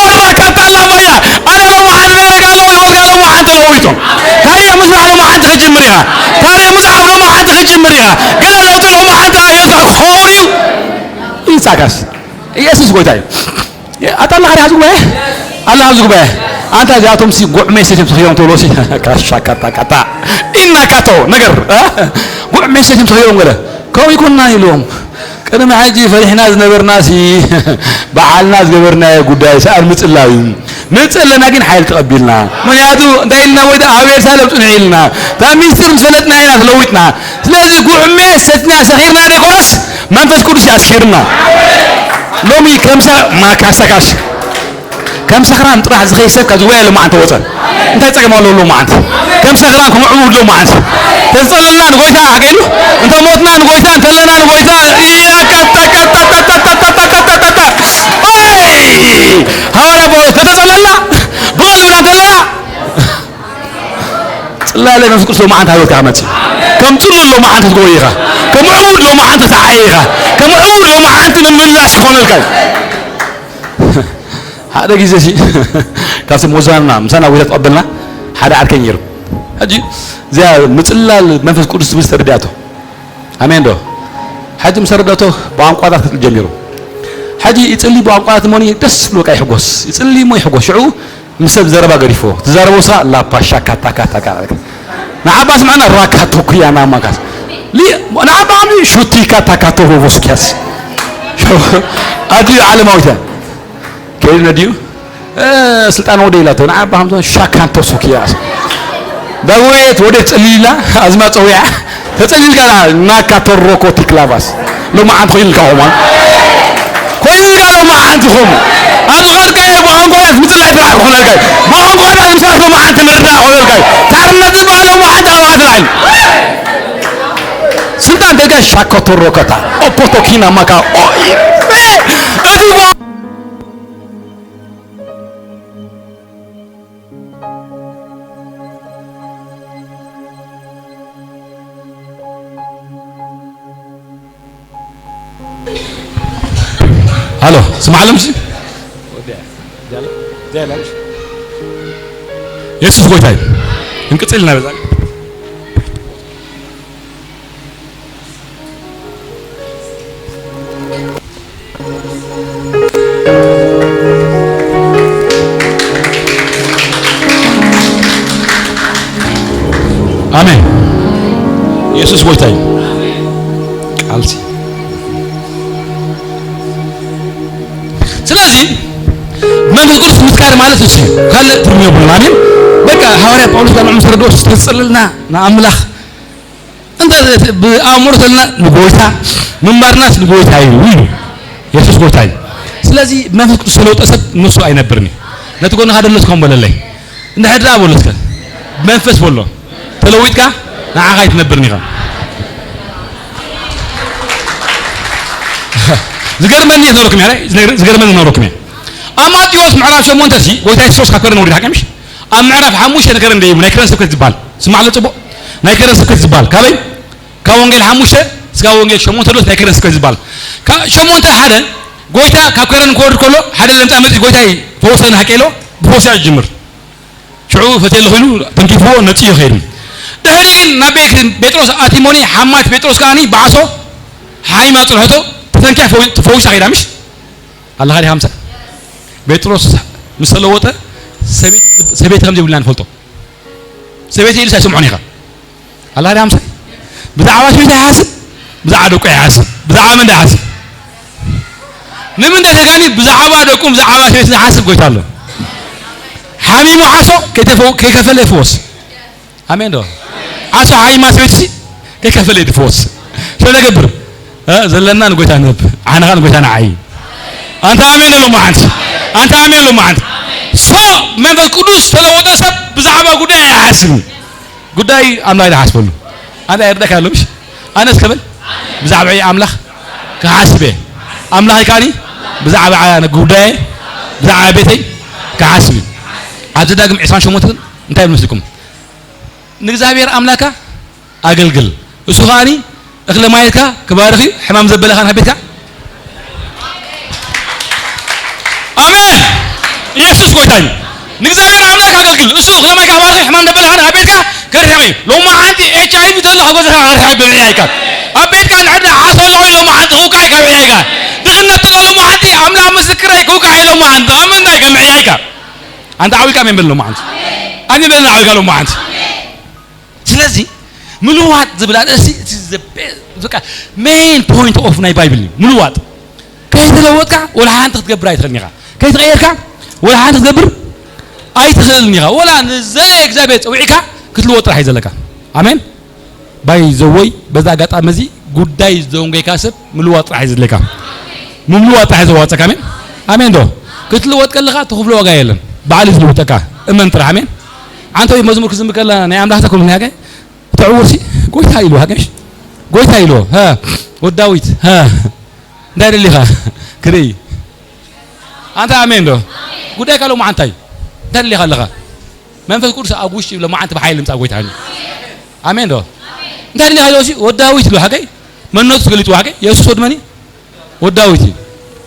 ኦራ ካታላ ማያ። ኣነ ሎማዓንቲ ናይ ረጋ ኣለዉ፣ ህይወትካ ሎማዓንቲ ተለዊጡ። ታሪኽ ምስራሕ ሎማዓንቲ ክጅምር ኢኻ። ታሪኽ ምጽሓፍ ሎማዓንቲ ክጅምር ኢኻ። ገለ ለውጢ ሎማዓንቲ ኣብ ህይወትካ ክኸውን እዩ። ይጻጋስ። ኢየሱስ ጎይታ እዩ። ኣታ ኣላ ኻዲ ሐዚ ጉባኤ ኣላ ሐዚ ጉባኤ ኣንታ እዚኣቶም ሲ ጉዕ ሜሴት እዮም ተኸዮም ተብሎ ሲ ካሻ ካታ ካታ ኢና ካቶ ነገር እ? ጉዕ ሜሴት እዮም ተኸዮም ገለ ከምኡ ይኮንና ኢሎም ቅድሚ ሕጂ ፈሪሕና ዝነበርና ሲ በዓልና ዝገበርናዮ ጉዳይ ሰኣል ምጽላዊ ምጽእ ኣለና ግን ሓይል ተቐቢልና ምክንያቱ እንታይ ኢልና ወይ ኣብ ኤርሳሌም ጽንዕ ኢልና እታ ሚስጥር ምስ ፈለጥና ኢና ተለዊጥና ስለዚ ጉዕ ሜስ ሰትና ሰኺርና ደኮረስ መንፈስ ቅዱስ ያስኪርና ሎሚ ከምሳ ማካሳካሽ ከም ሰኽራን ጥራሕ ዝኸይ ሰብ ካብ ዝወያ ሎማዓንቲ ወፀ እንታይ ፀገም ኣሎ ሎማዓንቲ ከም ሰኽራን ከምዕቡድ ሎማዓንቲ ተዝፀለልና ንጎይታ ሓገይሉ እንተ ሞትና ንጎይታ እንተለና ንጎይታ ሃዋርያ ጳውሎስ ተተፀለልና ብቐልብና እንተለና ጽላለ መንፈስ ቅዱስ ሎማዓንቲ ሃይወትካ ክመጽእ ከም ጽሉል ሎማዓንቲ ክትጎይ ኢኻ ከም ዕቡድ ሎማዓንቲ ክትዓይ ኢኻ ከም ዕቡድ ሎማዓንቲ ምምላስ ይኾነልካ እዩ ሓደ ግዜ ሲ ካብቲ ሞዛና ምሳና ጎይታ ተቐበልና ሓደ ዓርከይ ነይሩ ሕጂ እዚኣ ምጽላል መንፈስ ቅዱስ ትብል ዝተረዳእቶ ኣሜን ዶ ሕጂ ምስ ተረዳእቶ ብቋንቋታት ክትል ጀሚሩ ሕጂ ይጽሊ ብቋንቋታት እሞኒ ደስ ብሎ በቃ ይሕጎስ ይጽሊ እሞ ይሕጎስ ሽዑ ምስ ሰብ ዘረባ ገዲፎ ትዛረቦ ስራ ላፓሻ ካታ ካታ ካታ ንዓባ ስምዕና ራካቶ ኩያ ናማካስ ንዓባ ዓሚ ሹቲ ካታ ካቶ ሆቦስኪያስ ኣድዩ ዓለማዊት እያ ከይዱ ነድዩ ስልጣን ወደ ኢላቶ ንዓባ ከምቶ ሻካንቶ ሱኪያስ ዳዊት ወደ ጽሊላ ኣዝማ ጸዊዓ ተጸሊልካ ናካ ተሮኮ ቲክላባስ ሎማዓንቲ ኮይንልካ ኹማ ኮይንልካ ሎማዓንቲ ኹም ኣብ ዝኸድካዮ ብቋንቋታት ምጽላይ ስራሕ ክኾነልካ እዩ። ብቋንቋታት ምሳት ሎማዓንቲ ምርዳእ ክኾነልካ እዩ። ታርነት ዝበሃል ሎማዓንቲ ኣባትና እዩ። ስልጣን ተጋ ሻኮ ተሮኮታ ኦፖቶኪና ማካ ኦይቤ እቲ ኣሎ ስማዕ ኣለምሲ የሱስ ጎይታ እዩ። ክንቅጽል ኢና በዛ ኣሜን። ኢየሱስ ጎይታ እዩ። ቃልሲ ስለዚ መንፈስ ቅዱስ ምትካል ማለት እሱ እዩ። ካልእ ትርጉም የብሉን። ኣሜን። በቃ ሃዋርያ ጳውሎስ ጋር ምስ ተረድኦ ተጸልልና ንኣምላኽ እንተ ብኣእምሮ ተልና ንጎይታ ምንባርናስ ንጎይታ እዩ ኢሉ የሱስ ጎይታ እዩ። ስለዚ መንፈስ ቅዱስ ስለውጠ ሰብ ንሱ ኣይነብርን እዩ። ነቲ ጎንኻ ደለስ ከም በለለይ እንድሕር ደኣ በሎ እስከ መንፈስ በሎ ተለዊጥካ ንዓኻ ኣይትነብርን ኢኻ። ዝገርመኒ ዝነረኩም እያ ዝገርመኒ ዝነረኩም እያ ኣብ ማቴዎስ ምዕራፍ ሸሞንተ ሲ ጎይታ የሱስ ካብ ከረን ወሪድ ሓቀምሽ ኣብ ምዕራፍ ሓሙሽተ ንከረን ደይቡ ናይ ከረን ስብከት ዝበሃል ስማዕ ኣሎ ጽቡቕ ናይ ከረን ስብከት ዝበሃል ካበይ ካብ ወንጌል ሓሙሽተ ስጋብ ወንጌል ሸሞንተ ዶስ ናይ ከረን ስብከት ዝበሃል ሸሞንተ ሓደ ጎይታ ካብ ከረን ክወርድ ከሎ ሓደ ለምጻ መጺ ጎይታ ፈወሰና ሓቀ ኢሎ ብፈውስ እያ ዝጅምር ሽዑ ፈትየ ኣለኹ ኢሉ ተንኪፍዎ ነጺዮ ከይዱ ድሕሪ ግን ናብ ቤት ጴጥሮስ ኣቲሞኒ ሓማት ጴጥሮስ ከዓኒ ብዓሶ ሓይማ ጽንሖቶ ተተንኪያ ፈዊሳ ከይዳ ምሽ ኣለኻ ዲኻ ምሳይ ጴጥሮስ ምስ ተለወጠ ሰበይቲ ከም ዘይብልና ንፈልጦ ሰበይቲ ኢሉስ ኣይሰምዖን ኢኻ ኣላ ዲኻ ምሳይ ብዛዕባ ሰበይቲ ኣይሓስብ ብዛዕባ ደቁ ኣይሓስብ ብዛዕባ መን ኣይሓስብ ንምንታይ ተጋኒ ብዛዕባ ደቁ ብዛዕባ ሰበይቲ ዝሓስብ ጎይታ ኣሎ ሓሚሙ ዓሶ ከይከፈለ ይፍወስ ኣሜን ዶ ዓሶ ሓይማ ሰበይቲ ከይከፈለ ይትፍወስ ሸ ነገብር ዘለና ንጎይታ ንህብ ዓነኻ ንጎይታ ንዓይ ኣንታ ኣሜን ሎ መዓንቲ ኣንታ ኣሜን ሎ መዓንቲ ሶ መንፈስ ቅዱስ ተለወጠ ሰብ ብዛዕባ ጉዳይ ኣይሓስብን ጉዳይ ኣምላኽ ይሓስበሉ ኣንታ ይርዳካ ኣሎ ምሽ ኣነስ ከብል ብዛዕባ ኣምላኽ ክሓስብ እየ ኣምላኽ ይካኒ ብዛዕባ ጉዳይ ብዛዕባ ቤተይ ክሓስብ እዩ። ኣብ ዘዳግም ዕስራን ሸሞንተን እንታይ ይብል መስልኩም? ንእግዚኣብሔር ኣምላካ ኣገልግል፣ እሱ ከዓኒ እኽለ ማየትካ ክባርኽ እዩ፣ ሕማም ዘበለኻ ናብ ቤትካ። ኣሜን። ኢየሱስ ጎይታ እዩ። ንእግዚኣብሔር ኣምላክ ኣገልግል፣ እሱ እኽለ ማይካ ባርኽ እዩ፣ ሕማም ዘበለኻ ናብ ቤትካ ከርሕቕ እዩ። ሎማዓንቲ ኤች ኣይ ቪ ተሎ ካብ ገዛኻ ከርሕቕ ብምዕያይካ፣ ኣብ ቤትካ እንድሕር ደኣ ዓሶ ኣሎ ኮይኑ ሎማዓንቲ ክውቃዕ ኢካ ብምዕያይካ፣ ድኽነት ተሎ ሎማዓንቲ ኣምላኽ ምስክረይ ክውቃዕ እዩ ሎማዓንቲ፣ ኣብ ምንታይ ከምዕያይካ። ኣንተ ዓዊልካ ኣሜን በል ሎማዓንቲ። ኣሜን በል ዓዊልካ ሎማዓንቲ። ስለዚ ምልዋጥ ዝብል ኣርእስቲ እቲ ዘበ-፣ በቃ ሜን ፖይንት ኦፍ ናይ ባይብል እዩ። ምልዋጥ ከይተለወጥካ ወላ ሓንቲ ክትገብር ኣይትኽእልን ኢኻ። ከይተቐየርካ ወላ ሓንቲ ክትገብር ኣይትኽእልን ኢኻ። ወላ ንዘይ እግዚኣብሔር ጸዊዕካ ክትልወጥ ጥራሕ እዩ ዘለካ። ኣሜን። ባይ ዘወይ በዛ ኣጋጣሚ እዚ ጉዳይ ዝደንጎይካ ሰብ ምልዋጥ ጥራሕ እዩ ዘድለካ። ምምልዋጥ ጥራሕ እዩ ዘዋጸካ። ኣሜን። ኣሜን ዶ? ክትልወጥ ከለኻ ትኽፍሎ ዋጋ የለን። ባዕሉ እዩ ዝልውጠካ። እመን ጥራሕ። ኣሜን። ኣንተ ወይ መዝሙር ክዝምር ከላ ናይ ኣምላኽ ተኮም ናይ ሃገ ተዕውርሲ ጎይታ ኢሉ ሃገሽ ጎይታ ኢሉ ሀ ወድ ዳዊት ሀ እንታይ ደሊኻ ክርኢ ኣንተ ኣሜን ዶ ጉዳይ ካሎ መዓንታይ እንታይ ደሊኻ ኣለኻ መንፈስ ቅዱስ ኣብ ውሽጢ ሎማዓንቲ ብሓይሊ ምጻእ ጎይታ እዩ። ኣሜን ዶ እንታይ ደሊኻ ኢሉ ወድ ዳዊት ኢሉ ሃገይ መነቱ ገሊጡ ሃገይ የሱስ ወድ መን እዩ? ወድ ዳዊት እዩ።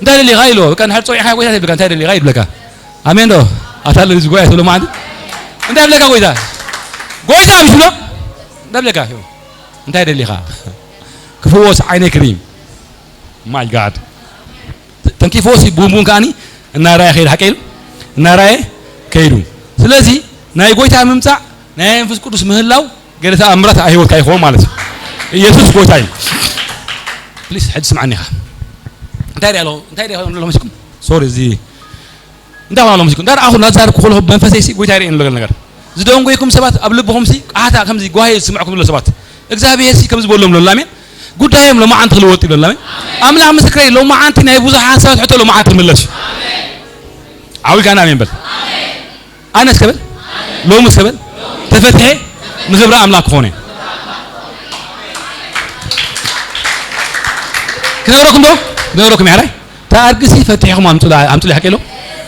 እንታይ ደሊኻ ኢልዎ? በቃ እንድሕር ጸዊዕካ ጎይታ ይብልካ፣ እንታይ ደሊኻ ይብለካ። ኣሜን ዶ? ኣታ ለዚ ጎይታ ትብሎ ማለት እንታይ ይብለካ ጎይታ? ጎይታ ምስ ብሎ እንታይ ይብለካ? እንታይ ደሊኻ? ክፍወስ ዓይነይ ክሪም። ማይ ጋድ። ተንኪፍዎሲ ቡንቡን ከኣኒ እናራየ ከይዱ ሓቀ ኢሉ እናራየ ከይዱ። ስለዚ ናይ ጎይታ ምምጻእ ናይ መንፈስ ቅዱስ ምህላው ገለ ተኣምራት ኣብ ህይወትካ ይኸውን ማለት እዩ። ኢየሱስ ጎይታ እዩ። ፕሊስ ሕጂ ስምዓኒ ኢኻ። እንታይ ሪኣ ኣለኹ? እንታይ ሪኣ ኣለኹ? ሶሪ እዚ እንታይ ሪኣ ኣለኹ? እንዳርኣኹ እናዛረብኩ ከለኹ መንፈሰይ ሲ ጎይታ ይርኢ ኣሎ ገለ ነገር። ዝደንጎይኩም ሰባት ኣብ ልብኹም ሲ ቃታ ከምዚ ጓሂ ዝስምዕኩም ዘሎ ሰባት እግዚኣብሔር ሲ ከምዚ በሎም ኣሎ ኣሜን። ጉዳዮም ሎማዓንቲ ክልወጥ ይብለና ኣሜን። ኣምላኽ ምስክረይ ሎማዓንቲ ናይ ብዙሓት ሰባት ሕቶ ሎማዓንቲ ክምለስ እዩ። ዓዊልካ ኣሜን በል። ኣነስ ከበል ሎምስ ከበል ተፈትሐ ንኽብሪ ኣምላኽ ክኾነ ክነግረኩም ዶ ክነግረኩም ያራይ ተኣርግሲ ፈትሕኹም ኣምፁ ኣምፁ ሓቂ ኢሎም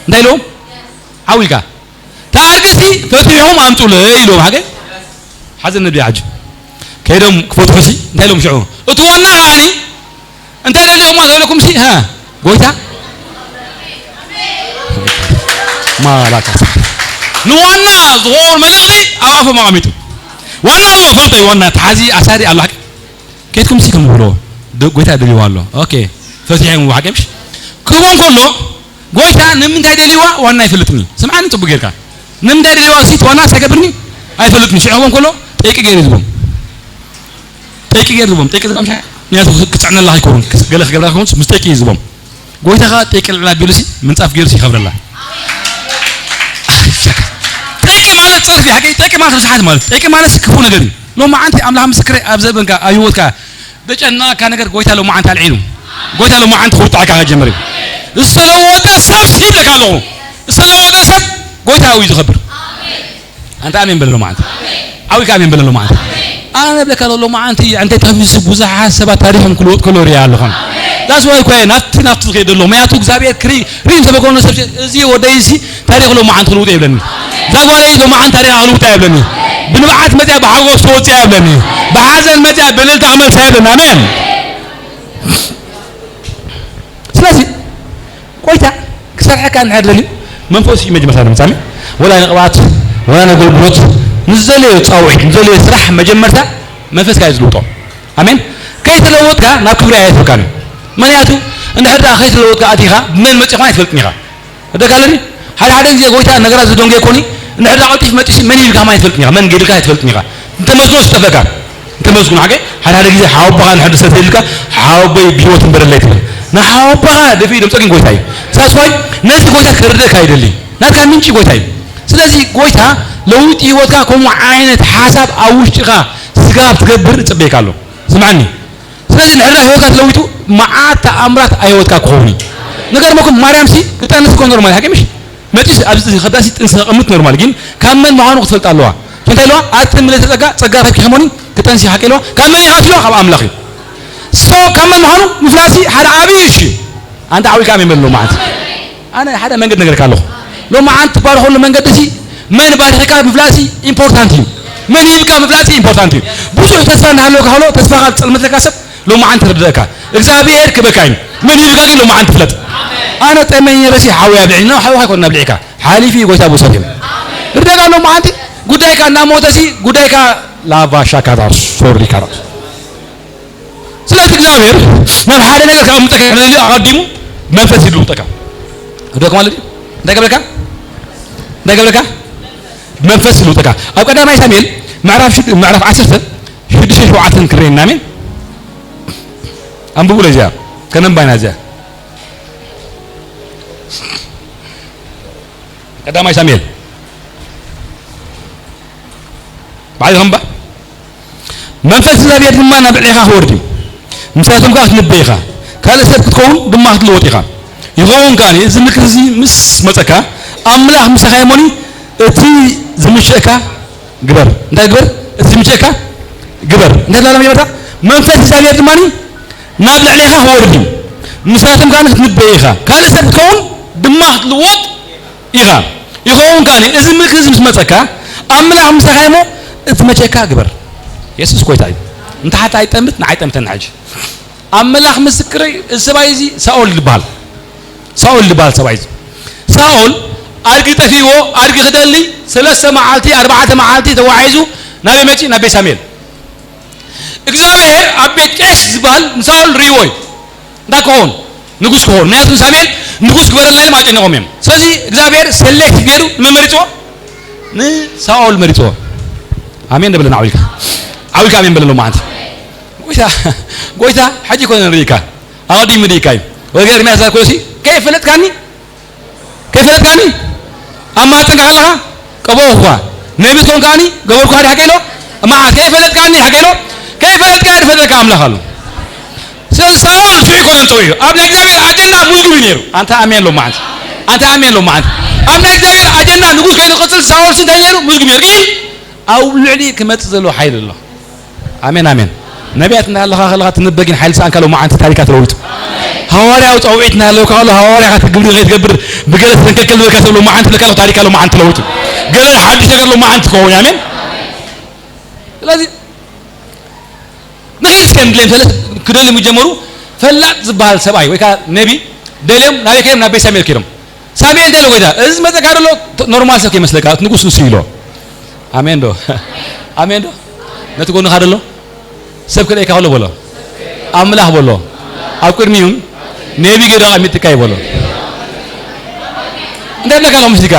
እንታይ ኢሎም ዓዊልካ ተኣርግሲ ፈትሕኹም ኣምፁ ኢሎም ሓቂ ሓዘን ነቢያ ሕጂ ከይዶም ክፈትሑ ሲ እንታይ ኢሎም ሽዑ እቲ ዋና ከዓኒ እንታይ ደልዮማ ዝበለኩም ሲ ሀ ጎይታ ማላካ ንዋና ዝኾኑ መልእኽቲ ኣብ ኣፎም ኣቐሚጡ ዋና ፈልጠ ዋና ተሓዚ ኣሳሪ ኣሎ ሓቂ ከይትኩም ሲ ከም ዝብሎ ጎይታ ደልይዋ ኣሎ ኦኬ ፈትሐ ምዋ ሓቂ ምሽ ክህቦም ከሎ ጎይታ ንምንታይ ደልይዋ ዋና ኣይፈልጥን እዩ ስምዓኒ ፅቡቅ ጌርካ ንምንታይ ደልይዋ ሲ ዋና ሳይገብርኒ ኣይፈልጥን ሽዕቦም ከሎ ጠቂ ገይሩ ዝቦም ጠቂ ገይሩ ዝቦም ጠቂ ዝቦም ምክንያቱ ክፅዕነላ ከይከውን ገለ ክገብራ ከይኮንስ ምስ ጠቂ እዩ ዝቦም ጎይታ ከዓ ጠቂ ልዕላ ቢሉሲ ምንፃፍ ገይሩሲ ይኸብረላ ጠቂ ማለት ፀርፊ ሓቂ ጠቂ ማለት ርስሓት ማለት ጠቂ ማለት ክፉ ነገር እዩ ሎማዓንቲ ኣምላኽ ምስክረይ ኣብ ዘበንካ ኣብ ህይወትካ ዘጨነቐካ ነገር ጎይታ ሎማዓንቲ ኣልዒሉ ጎይታ ሎማዓንቲ ክውጣዕካ ከጀምር እዩ ዝተለወጠ ሰብ ይብለካ ኣለኹ ዝተለወጠ ሰብ ጎይታ እዩ ዝኸብር ኣንተ ኣሜን በለ ሎማዓንቲ ዓዊካ ኣሜን በለ ሎማዓንቲ ኣነ ብለካ ሎ ሎማዓንቲ እንታይ ተኸፊሱ ብዙሓት ሰባት ታሪኾም ክልወጥ ከሎ ሪኣ ኣለኹም ዳስ ዋይ ኮየ ናብቲ ናብቲ ዝኸይደ ኣሎ ምክንያቱ እግዚኣብሔር ክርኢ ርኢ እንተበኮነ ሰብ እዚ ወደይ እዚ ታሪኽ ሎማዓንቲ ክልውጥ የብለኒ እዛ ጓለይ ሎማዓንቲ ታሪኻ ክልውጣ የብለኒ ብንብዓት መፅያ ብሓጎስ ትወፅያ የብለኒ ብሓዘን መፅያ ብልልታ ክመልሳ የብለኒ ኣሜን ስለዚ ጎይታ ክሰርሐካ እንድሕር ደልዩ መንፈስ እዩ መጀመርታ ንምጻሚ ወላ ንቕባት ወላ ነገልግሎት ንዘለዮ ጻውዒት ንዘለዮ ስራሕ መጀመርታ መንፈስካ እዩ ዝልውጦ ኣሜን ከይተለወጥካ ናብ ክብሪ ኣየትብካን እዩ ምክንያቱ እንድሕር ደኣ ከይተለወጥካ ኣቲኻ ብመን መጺኻ ኣይትፈልጥን ኢኻ እደካ ኣለኒ ሓደ ሓደ ግዜ ጎይታ ነገራት ዝደንጎ ይኮኒ እንድሕር ደኣ ቀልጢፍ መጺሲ መን ኢልካ ማ ኣይትፈልጥን ኢኻ መን ገድልካ ኣይትፈልጥን ኢኻ እንተመስጎ ዝጠፈካ እንተመስጉን ሓቀ ሓደ ሓደ ግዜ ሓወቦኻ ንሕድሰት ኢልካ ሓወቦይ ብህይወት እንበረለይ ትብል ንሓወቦኻ ደፊኡ ደምፀ ግን ጎይታ እዩ ሳስዋይ ነዚ ጎይታ ክርደካ ይደሊ ናትካ ምንጪ ጎይታ እዩ ስለዚ ጎይታ ለውጢ ህይወትካ ከምኡ ዓይነት ሓሳብ ኣብ ውሽጢኻ ስጋብ ትገብር እፅበየካ ኣሎ ስምዓኒ ስለዚ ንሕድራ ህይወትካ ተለዊጡ መዓት ተኣምራት ኣብ ህይወትካ ክኸውን እዩ ንገርመኩም ማርያም ሲ ክጠንስ ኮን ኖርማል ሓቂ ምሽ መጪስ ኣብዚ ከብዳሲ ጥንሲ ከቐምጥ ኖርማል ግን ካብ መን ምዃኑ ክትፈልጥ ኣለዋ እንታይ ኣለዋ ኣቲ ምልእተ ጸጋ ጸጋ ረኪብ ከሞኒ ክጠንሲ ሓቂ ኣለዋ ካብ መን ኢኻ ትብሎ ካብ ኣምላኽ እዩ ሶ ካብ መን ምዃኑ ምፍላሲ ሓደ ዓብዪ እሺ ኣንተ ዓዊካ ኣሜን በል ሎማዓንቲ ኣነ ሓደ መንገድ ነገርካ ኣለኹ ሎማዓንቲ ትባርኸሉ መንገዲ ሲ መን ባሪኽካ ምፍላጥ ሲ ኢምፖርታንት እዩ። መን ሂብካ ምፍላጥ ሲ ኢምፖርታንት እዩ። ብዙሕ ተስፋ እናሃለወካ ከሎ ተስፋኻ ዝጸልመተካ ሰብ ሎማዓንቲ ትርድእካ። እግዚኣብሔር ክበካ እዩ። መን ሂብካ ግን ሎማዓንቲ ፍለጥ። ኣነ ጠመይ ነይረ ሲ ሓዊ ኣብልዒ ነው ሓዊ ኣይኮን ኣብልዒካ ሓሊፊ ጎይታ ብውሰድ እዩ። ርደጋ ሎማዓንቲ ጉዳይካ እናሞተ ሲ ጉዳይካ ላቫ ሻካታ ሶሪ ካራ ስለዚ እግዚኣብሔር ናብ ሓደ ነገር ካብ ምጠካ ኣቐዲሙ መንፈስ ይልውጠካ። እዶ ማለት እዩ። እንታይ ገብረካ እንታይ ገብረካ መንፈስ ይልውጠካ። ኣብ ቀዳማይ ሳሙኤል ምዕራፍ ሽድ- ምዕራፍ ዓሰርተ ሽዱሽተ ሸውዓተን ክረየና ኣሜን። ኣንብቡ ለዚያ ከነንባይና እዚያ ቀዳማይ ሳሙኤል ባዕልኻ እምባ መንፈስ እግዚኣብሔር ድማ ናብ ልዕሌኻ ክወርድ እዩ። ምሳቶም ከኣ ክትንበ ኢኻ። ካልእ ሰብ ክትከውን ድማ ክትልወጥ ኢኻ። ይኸውን ከኣ እዚ ምክር እዚ ምስ መጸካ ኣምላኽ ምሳኻ ይሞኒ እቲ ዝምሸእካ ግበር። እንታይ ግበር? እቲ ዝምሸእካ ግበር። እንታይ ትላለ መጀመርታ? መንፈስ እግዚኣብሔር ድማ ናብ ልዕሌኻ ክወርድ እዩ። ምሳቶም ከኣ ክትንበ ኢኻ። ካልእ ሰብ ክትከውን ድማ ክትልወጥ ኢኻ። ይኸውን ከኣ እዚ ምክር እዚ ምስ መጸካ ኣምላኽ ምሳኻ እሞ እቲ መቸካ ግበር። የሱስ ጎይታ እዩ። እንተ ሓታ ኣይጠምት ንዓይ ጠምተና ሕጂ። ኣምላኽ ምስክረይ እዚ ሰብኣይ እዚ ሳኦል ይበሃል። ሳኦል ይበሃል ሰብኣይ እዚ። ሳኦል ኣድጊ ጠፊእዎ ኣድጊ ክደሊ ሰለስተ መዓልቲ ኣርባዕተ መዓልቲ ተዋሒዙ ናበይ መጺኡ ናብ ቤት ሳሙኤል። እግዚኣብሔር ኣብ ቤት ቄስ ዝበሃል ንሳኦል ርእይዎ እዩ። እንታይ ክኸውን ንጉስ ክኸውን ምክንያቱ ንሳሙኤል ንጉስ ግበረልና ኢሎም ኣጨነቖም እዮም። ስለዚ እግዚኣብሔር ሴሌክት ገይሩ ንመን መሪፅዎ ንሳኦል መሪፅዎ። ኣሜን ደብለና ዓዊልካ ዓዊልካ ኣሜን በለሎ ማለት ጎይታ ጎይታ ሕጂ ኮነ ንርኢካ ኣቐዲሙ ርኢካ እዩ። ወገ ኤርምያስ ዛኮሲ ከይፈለጥካኒ ከይፈለጥካኒ ኣብ ማህፀንካ ከለኻ ቀበኹኻ ነቢ ትኮን ከኣኒ ገበርኩኻ ድሓ ከይሎ መዓት ከይፈለጥካኒ ድሓ ከይሎ ከይፈለጥካ ድፈለጥካ ኣምላኽ ኣሎ። ስለዚ ሳኦል ንሱ ይኮነን ፀዊዑ ኣብ ናይ እግዚኣብሔር ኣጀንዳ ምዝግብ እዩ ነይሩ። ኣንታ ኣሜን ሎ መዓት ኣንታ ኣሜን ሎ መዓት ኣብ ናይ እግዚኣብሔር ኣጀንዳ ንጉስ ከይንቐፅል ሳኦል ሲ እንታይ ነይሩ ምዝግብ ነይሩ ግን ኣብ ልዕሊ ክመፅእ ዘለዎ ሓይሊ ኣሎ። ኣሜን ኣሜን። ነቢያት እናሃለኻ ከለኻ ትንበጊን ሓይሊ ሰኣንካ ሎማዓንቲ ታሪካ ተለዊጡ። ሃዋርያዊ ፃውዒት እናሃለውካ ከሎ ሃዋርያ ካትግብሪ ከይትገብር ብገለ ተተንከልከል ዝበልካ ሰብ ሎማዓንቲ ለካ ታሪካ ሎማዓንቲ ተለዊጡ። ገለ ሓድሽ ነገር ሎማዓንቲ ክኸውን ኣሜን። ስለዚ ንኸይድ እስከ ምድለዮም ሰለ ክደልዩ ምጀመሩ ፈላጥ ዝበሃል ሰብኣይ ወይ ከዓ ነቢ ደልዮም ናበይ ከይዶም ናብ ቤት ሳሙኤል ከይዶም ሳሙኤል እንታይ ኢሎ ጎይታ እዚ ዝመፀካ ዘሎ ኖርማል ሰብ ከይመስለካ እቲ ንጉስ ንሱ ኢሎ። ኣሜን ዶ ኣሜን ዶ ነቲ ጎንኻ ደሎ ሰብ ክርእየካ ከሎ በሎ ኣምላኽ በሎ ኣብ ቅድሚኡ ነቢ ገይሩ ኣቐሚጥካ እዩ በሎ። እንታይ ብለካ ኣሎ ምስልካ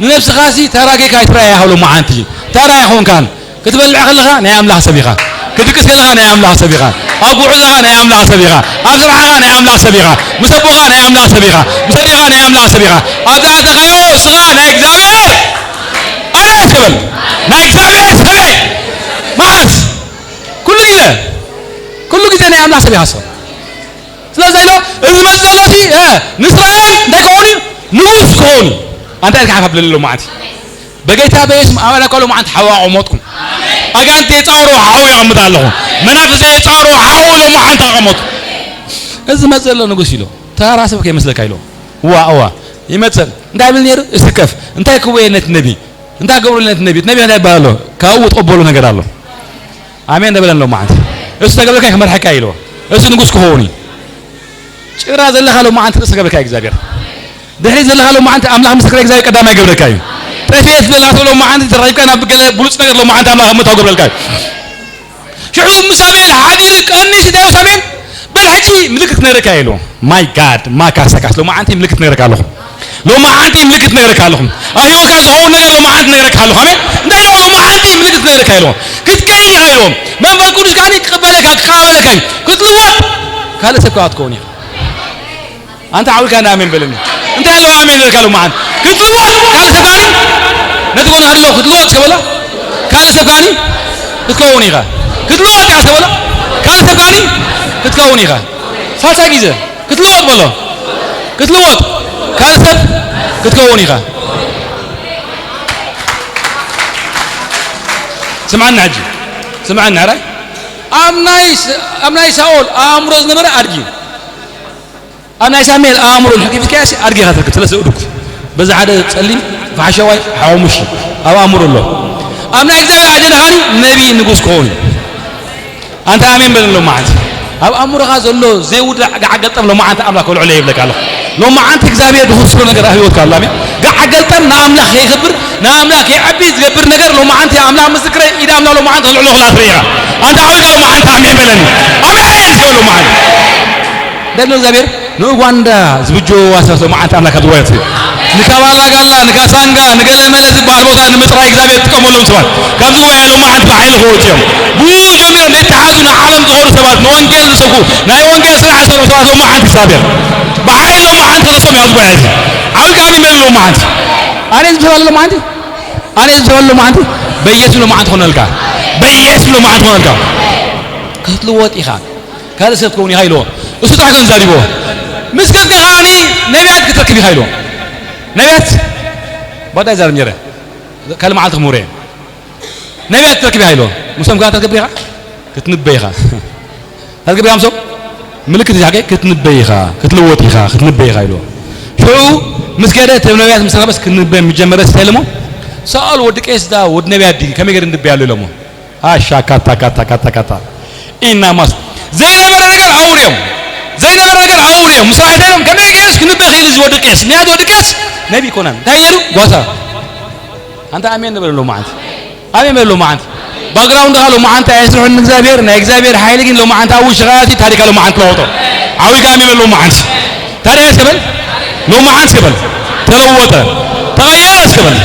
ንነብስኻሲ ተራ ጌርካ ኣይትረኣያ ከሎ መዓንቲ ተራ ኣይኾንካን ክትበልዕ ከለኻ ናይ ኣምላኽ ሰብ ኢኻ። ክትድቅስ ከለኻ ናይ ኣምላኽ ሰብ ኢኻ። ኣብ ጉዕዞኻ ናይ ኣምላኽ ሰብ ኢኻ። ኣብ ስራሕኻ ናይ ኣምላኽ ሰብ ኢኻ። ምስ ኣቦኻ ናይ ኣምላኽ ሰብ ኢኻ። ምስ ኣዴኻ ናይ ኣምላኽ ሰብ ኢኻ። ኣብዛ ኣተኻዮ እስኻ ናይ እግዚኣብሔር ኣነ ስበል ናይ እግዚኣብሔር ሰብ መዓት ኩሉ ግዜ ኩሉ ግዜ ናይ ኣምላኽ ሰብ ኢኻ። ስለዚ ኢሎ እዚ መጽእ ዘሎ ሲ ንእስራኤል እንታይ ክኸውን እዩ? ንጉስ ክኸውን እዩ። ኣንታ ኢልካ ሓፋፍ ለሎ መዓት በጌታ በየሱስ ኣባላ ቃሉ መዓንት ሓዋ ኣቐመጥኩም። ኣጋንንት የጻወሩ ሓው የቐምጥ ኣለኹ። መናፍስቲ የጻወሩ ሓው ኢሎ መዓንት ኣቐመጡ። እዚ መጽእ ዘሎ ንጉስ ኢሎ ተራ ሰብ ከይመስለካ ኢሎ። እዋ እዋ ይመጽእ እንታይ ብል ነይሩ እስከፍ እንታይ ክወየ ነቲ ነቢ እንታይ ገብሩ ነቲ ነቢ ነቢ እንታይ ይባል ኣሎ ካብኡ ትቐበሉ ነገር ኣሎ። ኣሜን ደበለን ሎ መዓንት እሱ ተገብረካ ክመርሐካ ኢሎ እሱ ንጉስ ክኸውን እዩ። ጭራ ዘለኻ ሎማዓንቲ ርእሲ ገብረካ እግዚኣብሔር ድሕሪ ዘለኻ ሎማዓንቲ ኣምላኽ ምስክረ እግዚኣብሔር ቀዳማይ ገብረካ እዩ። ጠፊኤ ዝደላቶ ሎማዓንቲ ተረኺብካ ናብ ገለ ብሉፅ ነገር ሎማዓንቲ ኣምላኽ ምታው ገብረልካ እዩ። ሽዑ ምስ ኣቤል ሓዲር ቀኒስ እንታይ ሳቤል በል ሕጂ ምልክት ክነግረካ ኢሉ። ማይ ጋድ ማካ ሰካስ ሎማዓንቲ ምልክት ክነግረካ ኣለኹ። ሎማዓንቲ ምልክት ክነግረካ ኣለኹ። ኣብ ህይወትካ ዝኸውን ነገር ሎማዓንቲ ክነግረካ ኣለኹ። ኣሜን። እንታይ ኢሉ ሎማዓንቲ ምልክት ክነግረካ ኢሉ። ክትቀይር ኢኻ ኢሉ። መንፈስ ቅዱስ ከዓኒ ክቕበለካ ክኻበለካ እዩ። ክትልወጥ ካልእ ሰብ ከኣ ትኸውን ኢኻ። ኣንተ ዓውልካ እንዳ ኣሜን በለኒ። እንታይ ኣለዋ ኣሜን በልካ ሎማዓንቲ ክትልወጥ ካልእ ሰብ ከዓኒ ነቲ ጎንኻ ደሎ ክትልወጥ ከበላ ካልእ ሰብ ከዓኒ ክትከውን ኢኻ። ክትልወጥ ኢኻ ከበላ ካልእ ሰብ ከዓኒ ክትከውን ኢኻ። ሳልሳይ ግዜ ክትልወጥ በሎ ክትልወጥ ካልእ ሰብ ክትከውን ኢኻ። ስምዓና ሕጂ ስምዓና ራይ ኣብ ናይ ስ- ኣብ ናይ ሳኦል ኣእምሮ ዝነበረ ኣድጊ ኣብ ናይ ሳሙኤል ኣእምሮ ንሕጊ ፊትካያሲ ኣድጊ ኢኻ ትረክብ ስለ ዝእዱግ በዚ ሓደ ጸሊም ፋሕሻዋይ ሓሙሽ ኣብ ኣእምሮ ኣሎ። ኣብ ናይ እግዚኣብሔር ኣጀንዳ ከኣ ነቢ ንጉስ ክኸውን እዩ። ኣንታ ኣሜን በል። ሎማዓንቲ ኣብ ኣእምሮኻ ዘሎ ዘይውዳእ ገዓ ገልጠም ሎማዓንቲ ኣምላኽ ከልዕሎ ይብለካ ኣለኹ። ሎማዓንቲ እግዚኣብሔር ዝኽስሮ ነገር ኣብ ህይወትካ ኣሎ። ኣሜን። ገዓ ገልጠም ንኣምላኽ ከይኽብር፣ ንኣምላኽ ከይዓቢ ዝገብር ነገር ሎማዓንቲ ኣምላኽ ምስክረይ፣ ኢድ ኣምላኽ ሎማዓንቲ ከልዕሎ ክላ ትርኢ ኢኻ። ኣንታ ዓዊካ ሎማዓንቲ ኣሜን በለኒ። ኣሜን እስከ በል ሎማዓንቲ። ደሎ እግዚኣብሔር ንኡጋንዳ ዝብጆ ዋሳስ ሎማዓንቲ ኣምላኽ ካብ ዝዋየት እዩ። ንካባላ ጋላ፣ ንካሳንጋ፣ ንገለመለ ዝበሃል ቦታ ንምጽራይ እግዚኣብሔር ዝጥቀመሎም ሰባት ካብ ዝዋየ ሎማዓንቲ ብሓይሊ ክወጹ እዮም። ብኡ ጀሚሮም ዘይተሓዙ ንዓለም ዝኾኑ ሰባት፣ ንወንጌል ዝሰብኩ፣ ናይ ወንጌል ስራሕ ዝሰርሑ ሰባት ሎማዓንቲ እግዚኣብሔር ብሓይሊ ሎማዓንቲ ክነሶም እዮም ኣብዚ ጉባኤ እዚ። ዓብልካ ኣሜን በሉ ሎማዓንቲ። ኣነ ዝብሎ ሎማዓንቲ፣ ኣነ ዝብሎ ሎማዓንቲ፣ በኢየሱስ ሎማዓንቲ ኮነልካ። በኢየሱስ ሎማዓንቲ ኮነልካ። ክትልወጥ ኢኻ። ካልእ ሰብ ትከውን ኢኻ ኢልዎ። እሱ ጥራሕ ከም ዝዛሪብዎ። ምስ ከድካ ከኣኒ ነቢያት ክትረክብ ኢኻ ኢልዎ። ነቢያት ባዳ ይዛረብ ነይረ። ካልእ መዓልቲ ክምህሮ እየ። ነቢያት ክትረክብ ኢኻ ኢልዎ። ምስኦም ከኣ እንታይ ትገብር ኢኻ? ክትንበይ ኢኻ። እንታይ ትገብር ኢኻ ምስኦም? ምልክት እዩ ሓቀይ። ክትንበይ ኢኻ፣ ክትልወጥ ኢኻ፣ ክትንበይ ኢኻ ኢልዎ። ሽዑ ምስ ከደ እቶም ነቢያት ምስ ረኸበስ ክንበይ ምስ ጀመረ እንታይ ኢሎሞ? ሳኦል ወዲ ቄስ ዳ ወዲ ነቢያት ድዩ? ከመይ ገይሩ ንበይ ኣሎ ኢሎሞ። ኣሻ ካታ ካታ ካታ ካታ። ኢና ማስ ዘይነበረ ነገር ኣውርዮም። ዘይነበረ ነገር ኣውርዮም። ምስ ረኣየ እንታይ ኢሎም? ከመይ ገይሩስ ክንበ ክኢሉ እዚ ወዲ ቄስ? ምክንያቱ ወዲ ቄስ ነቢ ይኮነን። እንታይ ገይሩ? ጓሳ። ኣንታ ኣሜን ንበል ሎማዓንቲ። ኣሜን በል ሎማዓንቲ። ባክግራውንድኻ ሎማዓንቲ ኣየስርሑን እግዚኣብሔር። ናይ እግዚኣብሔር ሓይሊ ግን ሎማዓንቲ ኣብ ውሽጥኻ ኣትዩ ታሪኻ ሎማዓንቲ ለወጦ። ዓዊካ ኣሜን በል ሎማዓንቲ። ታዲያ እስከ በል፣ ሎማዓንቲ እስከ በል፣ ተለወጠ፣ ተቐየረ እስከ በል።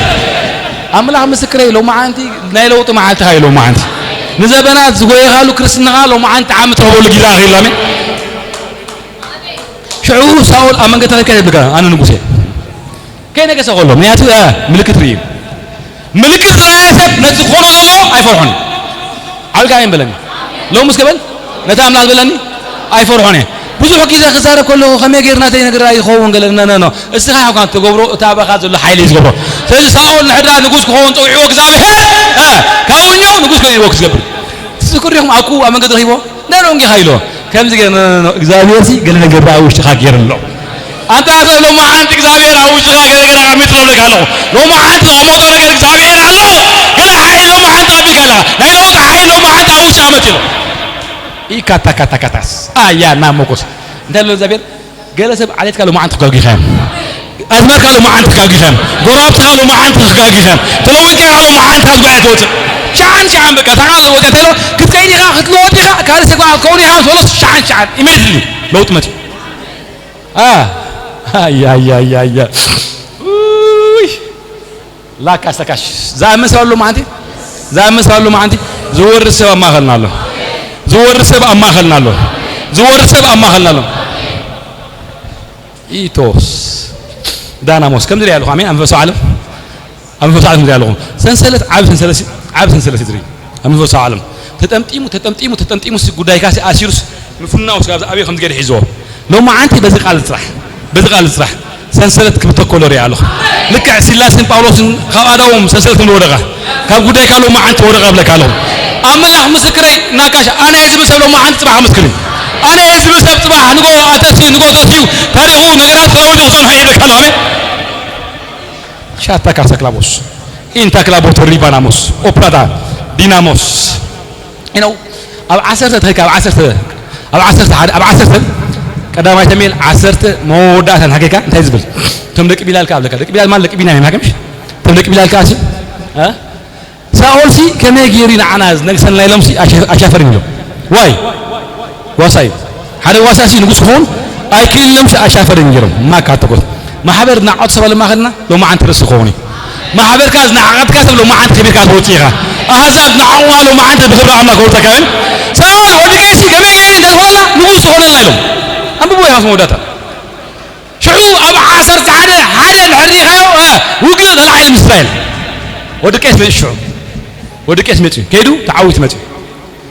ኣምላኽ ምስክረይ፣ ሎማዓንቲ ናይ ለውጢ መዓልትኻ እዩ። ሎማዓንቲ ንዘበናት ዝጎየኻሉ ክርስትናኻ ሎማዓንቲ ዓሚ ትረኽበሉ ግዜ ኢኻ ኢሉ። ኣሜን። ሽዑ ሳኦል ኣብ መንገዲ ተረኪብካ ይብልካ፣ ኣነ ንጉስ እየ። ከይነገሰ ከሎ፣ ምክንያቱ፣ እ፣ ምልክት ርእዩ። ምልክት ዝረኣየ ሰብ ነቲ ዝኾኖ ዘሎ ኣይፈርሖን። ዓብልካ ኣሜን በለኒ። ሎሚ እስከ በል፣ ነቲ ኣምላኽ ዝበለኒ ኣይፈርሖን እየ። ብዙሕ ግዜ ክዛረብ ከለኹ ከመይ ገይርና ተይ ነገር ኣይኸውን ገለ፣ ኖ፣ ኖ፣ ኖ። እስኻ ኢኻ ትገብሮ፣ እቲ ኣባኻ ዘሎ ሓይሊ እዩ ዝገብሮ። ስለዚ ሳኦል ንሕድራ ንጉስ ክኸውን ጸዊዕዎ እግዚኣብሔር፣ እ፣ ካብንዮ ንጉስ ከይዎ ክዝገብር። ትዝክር ዲኹም? ኣኩ ኣብ መንገዲ ረኺብዎ፣ "ነይ ሎንጊኻ?" ኢልዎ። ከምዚ ገይሩ፣ "ኖ፣ ኖ፣ ኖ፣ እግዚኣብሔር ሲ ገለ ነገር ኣብ ውሽጥኻ ገይሩ ኣሎ። ኣንታ ሰብ ሎማዓንቲ እግዚኣብሔር ኣብ ውሽጥኻ ገለ ነገር ኣቐሚጡ ኣለካ ኣለኹ። ሎማዓንቲ ተቐመጦ ነገር እግዚኣብሔር ኣሎ። ገለ ሓይሊ ሎማዓንቲ ኣቢካ ኣለኻ። ናይ ለውጢ ሓይሊ ሎማዓንቲ ኣብ ውሽጥኻ መጺኡ ኣሎ." ኢካታ ካታ ካታስ። ኣያ ና ሞኮስ። እንታይ ኣሎ እግዚኣብሔር? ገለ ሰብ ዓሌትካ ሎማዓንቲ ክጋጉኻ እዮም። ኣዝማድካ ሎማዓንቲ ክጋጉኻ እዮም። ጎረባብትኻ ሎማዓንቲ ክጋጉኻ እዮም። ተለዊጥካ ኢኻ ሎማዓንቲ ካብ ጉባኤ ትወፅእ። ሸዓን ሸዓን በቃ፣ ታኻ ወገን ተሎ ክትከይድ ኢኻ፣ ክትልወጥ ኢኻ፣ ካልእ ሰብ ከዓ ክትከውን ኢኻ፣ ቶሎ ሸዓን ሸዓን፣ ኢሚድየትሊ ለውጢ መፂኡ። ኣ፣ ኣያ፣ ኣያ፣ ኣያ፣ ኣያ። ኡይ። ላካስ ተካሽ። ዝኣምን ሰብ ኣሎ መዓንቲ? ዝኣምን ሰብ ኣሎ መዓንቲ? ዝወርድ ሰብ ኣብ ማእኸልና ኣሎ። ዝወርድ ሰብ ኣብ ማእኸልና ኣሎ። ዝወርድ ሰብ ኣብ ማእኸልና ኣሎ። ኢቶስ። ዳናሞስ። ከምዚ ሪኣ ኣለኹ። ኣሜን። ኣብ መንፈሳዊ ዓለም። ኣብ መንፈሳዊ ዓለም ዝሪኣ ኣለኹ። ሰንሰለት፣ ዓቢ ሰንሰለት፣ ዓቢ ሰንሰለት ዝርኢ። ኣብ መንፈሳዊ ዓለም። ተጠምጢሙ፣ ተጠምጢሙ፣ ተጠምጢሙ፣ ሲ ጉዳይካ ሲ ኣሲሩስ ምፍናው ስጋብ ዝኣበዮ ከምዚ ገይሩ ሒዝዎ። ሎማዓንቲ በዚ ቃል ዝፅራሕ። በዚ ቃል ዝፅራሕ። ሰንሰለት ክብተኮ ኣሎ ሪኣ ኣለኹ። ልክዕ ሲላስን ጳውሎስን ካብ ኣእዳዎም ሰንሰለት ከም ዝወደቐ፣ ካብ ጉዳይካ ሎማዓንቲ ወደቐ እብለካ ኣለኹ። ኣምላኽ ምስክረይ ናካሽ፣ ኣነ እየ ዝብል ሰብ ሎማዓንቲ ጽባሕ ምስክር እዩ። ኣነ እየ ዝብል ሰብ ጽባሕ ንጎ ኣተሲ፣ ንጎ ተሲኡ፣ ታሪኹ ነገራት ተለዊጡ ክጸንሖ እየ እብለካ ኣለኹ። ኣሜን። ሻታ ካሰክላቦስ፣ ኢንታ ክላቦ ተሪባናሞስ፣ ኦፕራታ፣ ዲናሞስ። You know፣ ኣብ ዓሰርተ ተኸይካ፣ ኣብ ዓሰርተ፣ ኣብ ዓሰርተ ሓደ፣ ኣብ ዓሰርተ፣ ቀዳማይ ሳሙኤል ዓሰርተ መወዳእታ እንተሓኪካ እንታይ ዝብል? እቶም ደቂ ቢላል ከኣ ኣብለካ፣ ደቂ ቢላል ማለት ደቂ ቢንያም እዮም፣ ሓከምሽ? እቶም ደቂ ቢላል ከኣ ሲ፣ እ? ሳኦል ሲ ከመይ ገይሩ ንዓና ዝነግሰልና ኢሎም ሲ ኣሸ-፣ ኣሻፈርን ኢሎም። ዋይ? ዋሳ እዩ። ሓደ ዋሳ ሲ ንጉስ ክኸውን ኣይክእልን ኢሎም ሲ ኣሻፈርን ገይሮም። ማካ ተኮት። ማሕበር ዝናዓቐቱ ሰብ ኣለማ ከድና ሎማዓንቲ ርእሲ ክኸውን እዩ። ማሕበርካ ዝናዓቐትካ ሰብ ሎማዓንቲ ከቢርካ ትወፅእ ኢኻ። ኣህዛብ ዝናዓቑኻ ሎማዓንቲ ብኽብሪ ኣምላኽ ከውፀካ እዮን። ሳኦል ወዲ ቄሲ ከመይ ገይሩ እንተዝኾነላ ንጉስ ዝኾነልና ኢሎም። ኣንብብዎ ኢኻ መወዳእታ። ሽዑ ኣብ ዓሰርተ ሓደ ሓደ እንድሕር ሪኢኻዮ፣ እ፣ ውግእ ጸላኢ ምስ እስራኤል። ወዲ ቄስ መጺኡ ሽዑ። ወዲ ቄስ መጺኡ። ከይዱ ተዓዊቱ መጺኡ።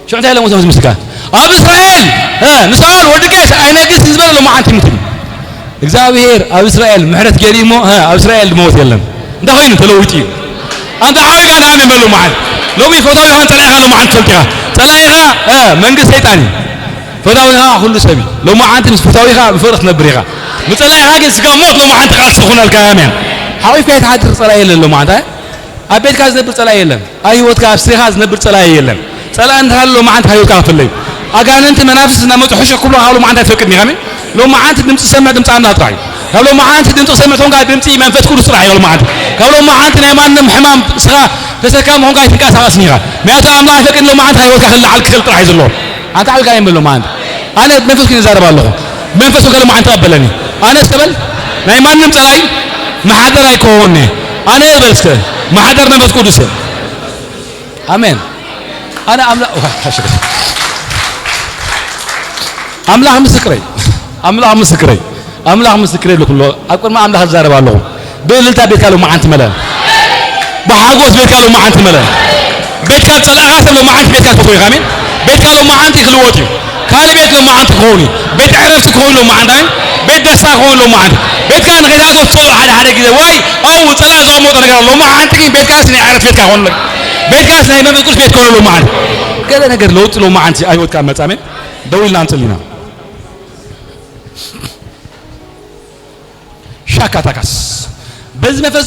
ሽዑ እንታይ ኢሎም እቶም ምስልካ? ኣብ እስራኤል፣ እ፣ ንሳኦል ወዲ ቄስ ኣይነግስን ዝበለ ሎማዓንቲ ይሙት እዩ። እግዚኣብሔር ኣብ እስራኤል ምሕረት ገይሩ እሞ፣ እ፣ ኣብ እስራኤል ሞት የለን። እንታይ ኮይኑ? ተለዊጡ እዩ። ኣንታ ሓወይ ጋር ኣሜን በሉ መዓል። ሎሚ ፈታዊኻን ጸላኢኻ ሎማዓንቲ ትፈልጥ ኢኻ። ጸላኢኻ፣ እ፣ መንግስቲ ሰይጣን እዩ። ፈታዊኻ ኩሉ ሰብ እዩ። ሎማዓንቲ ምስ ፈታዊኻ ብፍቕሪ ክትነብር ኢኻ። ንጸላኢኻ ግን ስጋ ሞት ሎማዓንቲ ቃል ትኾነልካ። ኣሜን። ሓቂፍካ ትሓድር ጸላኢ የለን ሎማዓንቲ። ኣብ ቤትካ ዝነብር ጸላኢ የለን። ኣብ ህይወትካ ኣብ ስሪኻ ዝነብር ጸላኢ የለን። ጸላኢ እንድሕር ኣሎ ሎማዓንቲ ካብ ህይወትካ ክፍለዩ። ኣጋንንቲ መናፍስቲ እናመጹ ሕሹኽ ክብሉ ካብ ሎማዓንቲ ኣይትፈቅድን ኢኻ። ኣሜን። ሎማዓንቲ ድምጺ ሰምዕ ድምጺ ኣምላኽ ጥራሕ እዩ። ካብ ሎማዓንቲ ድምጺ ሰምዕ ተኾንካ ድምጺ መንፈስ ቅዱስ ጥራሕ እዩ ሎማዓንቲ። ካብ ሎማዓንቲ ናይ ማንም ሕማም ስኻ ተሰካሚ ኾንካ ኣይትንቀሳቐስን ኢኻ። ምክንያቱ ኣምላኽ ኣይፈቅድን ሎማዓንቲ ካብ ህይወትካ ክለዓል ክኽእል ጥራሕ እዩ ዘለዎ። ኣንታ ዓብልካ የንበሎ ማዓንቲ ኣነ መንፈስ ግን ይዛረብ ኣለኹ። መንፈስ ወከለ ማዓንቲ ተቐበለኒ። ኣነ እስከበል ናይ ማንም ጸላይ መሓደር ኣይኮን። ኣነ በል እስከ መሓደር መንፈስ ቅዱስ። ኣሜን። ኣነ ኣምላኽ ኣምላኽ ምስክረይ ኣምላኽ ምስክረይ ኣምላኽ ምስክረይ ይብለኩ ኣሎ። ኣብ ቅድሚ ኣምላኽ ዝዛረብ ኣለኹ። ብእልልታ ቤትካ ሎማዓንቲ መለ። ብሓጎስ ቤትካ ሎማዓንቲ መለ። ቤትካ ዝጸላእካ ሰብ ሎማዓንቲ ቤትካ ክፈትዎ ኢኻ። ኣሜን። ቤትካ ሎማዓንቲ ክልወጥ እዩ። ካልእ ቤት ሎማዓንቲ ክኸውን እዩ። ቤት ዕረፍቲ ክኸውን ሎማዓንቲ። ኣሜን። ቤት ደስታ ክኸውን ሎማዓንቲ። ቤትካ ንኸይትኣትዎ ትጸልኦ ሓደ ሓደ ግዜ። ዋይ፣ ኣብኡ ጸላእ ዘቐመጦ ነገር ኣሎ። ሎማዓንቲ ግን ቤትካስ ናይ ዕረፍቲ ቤትካ ክኾነለካ። ቤትካስ ናይ መንፈስ ቅዱስ ቤት ክኾነሉ ሎማዓንቲ። ገለ ነገር ለውጢ ሎማዓንቲ ኣብ ህይወትካ መጻ። ኣሜን። ደው ኢልና ንጽሊ ኢና። ሻካታካስ በዚ መንፈስ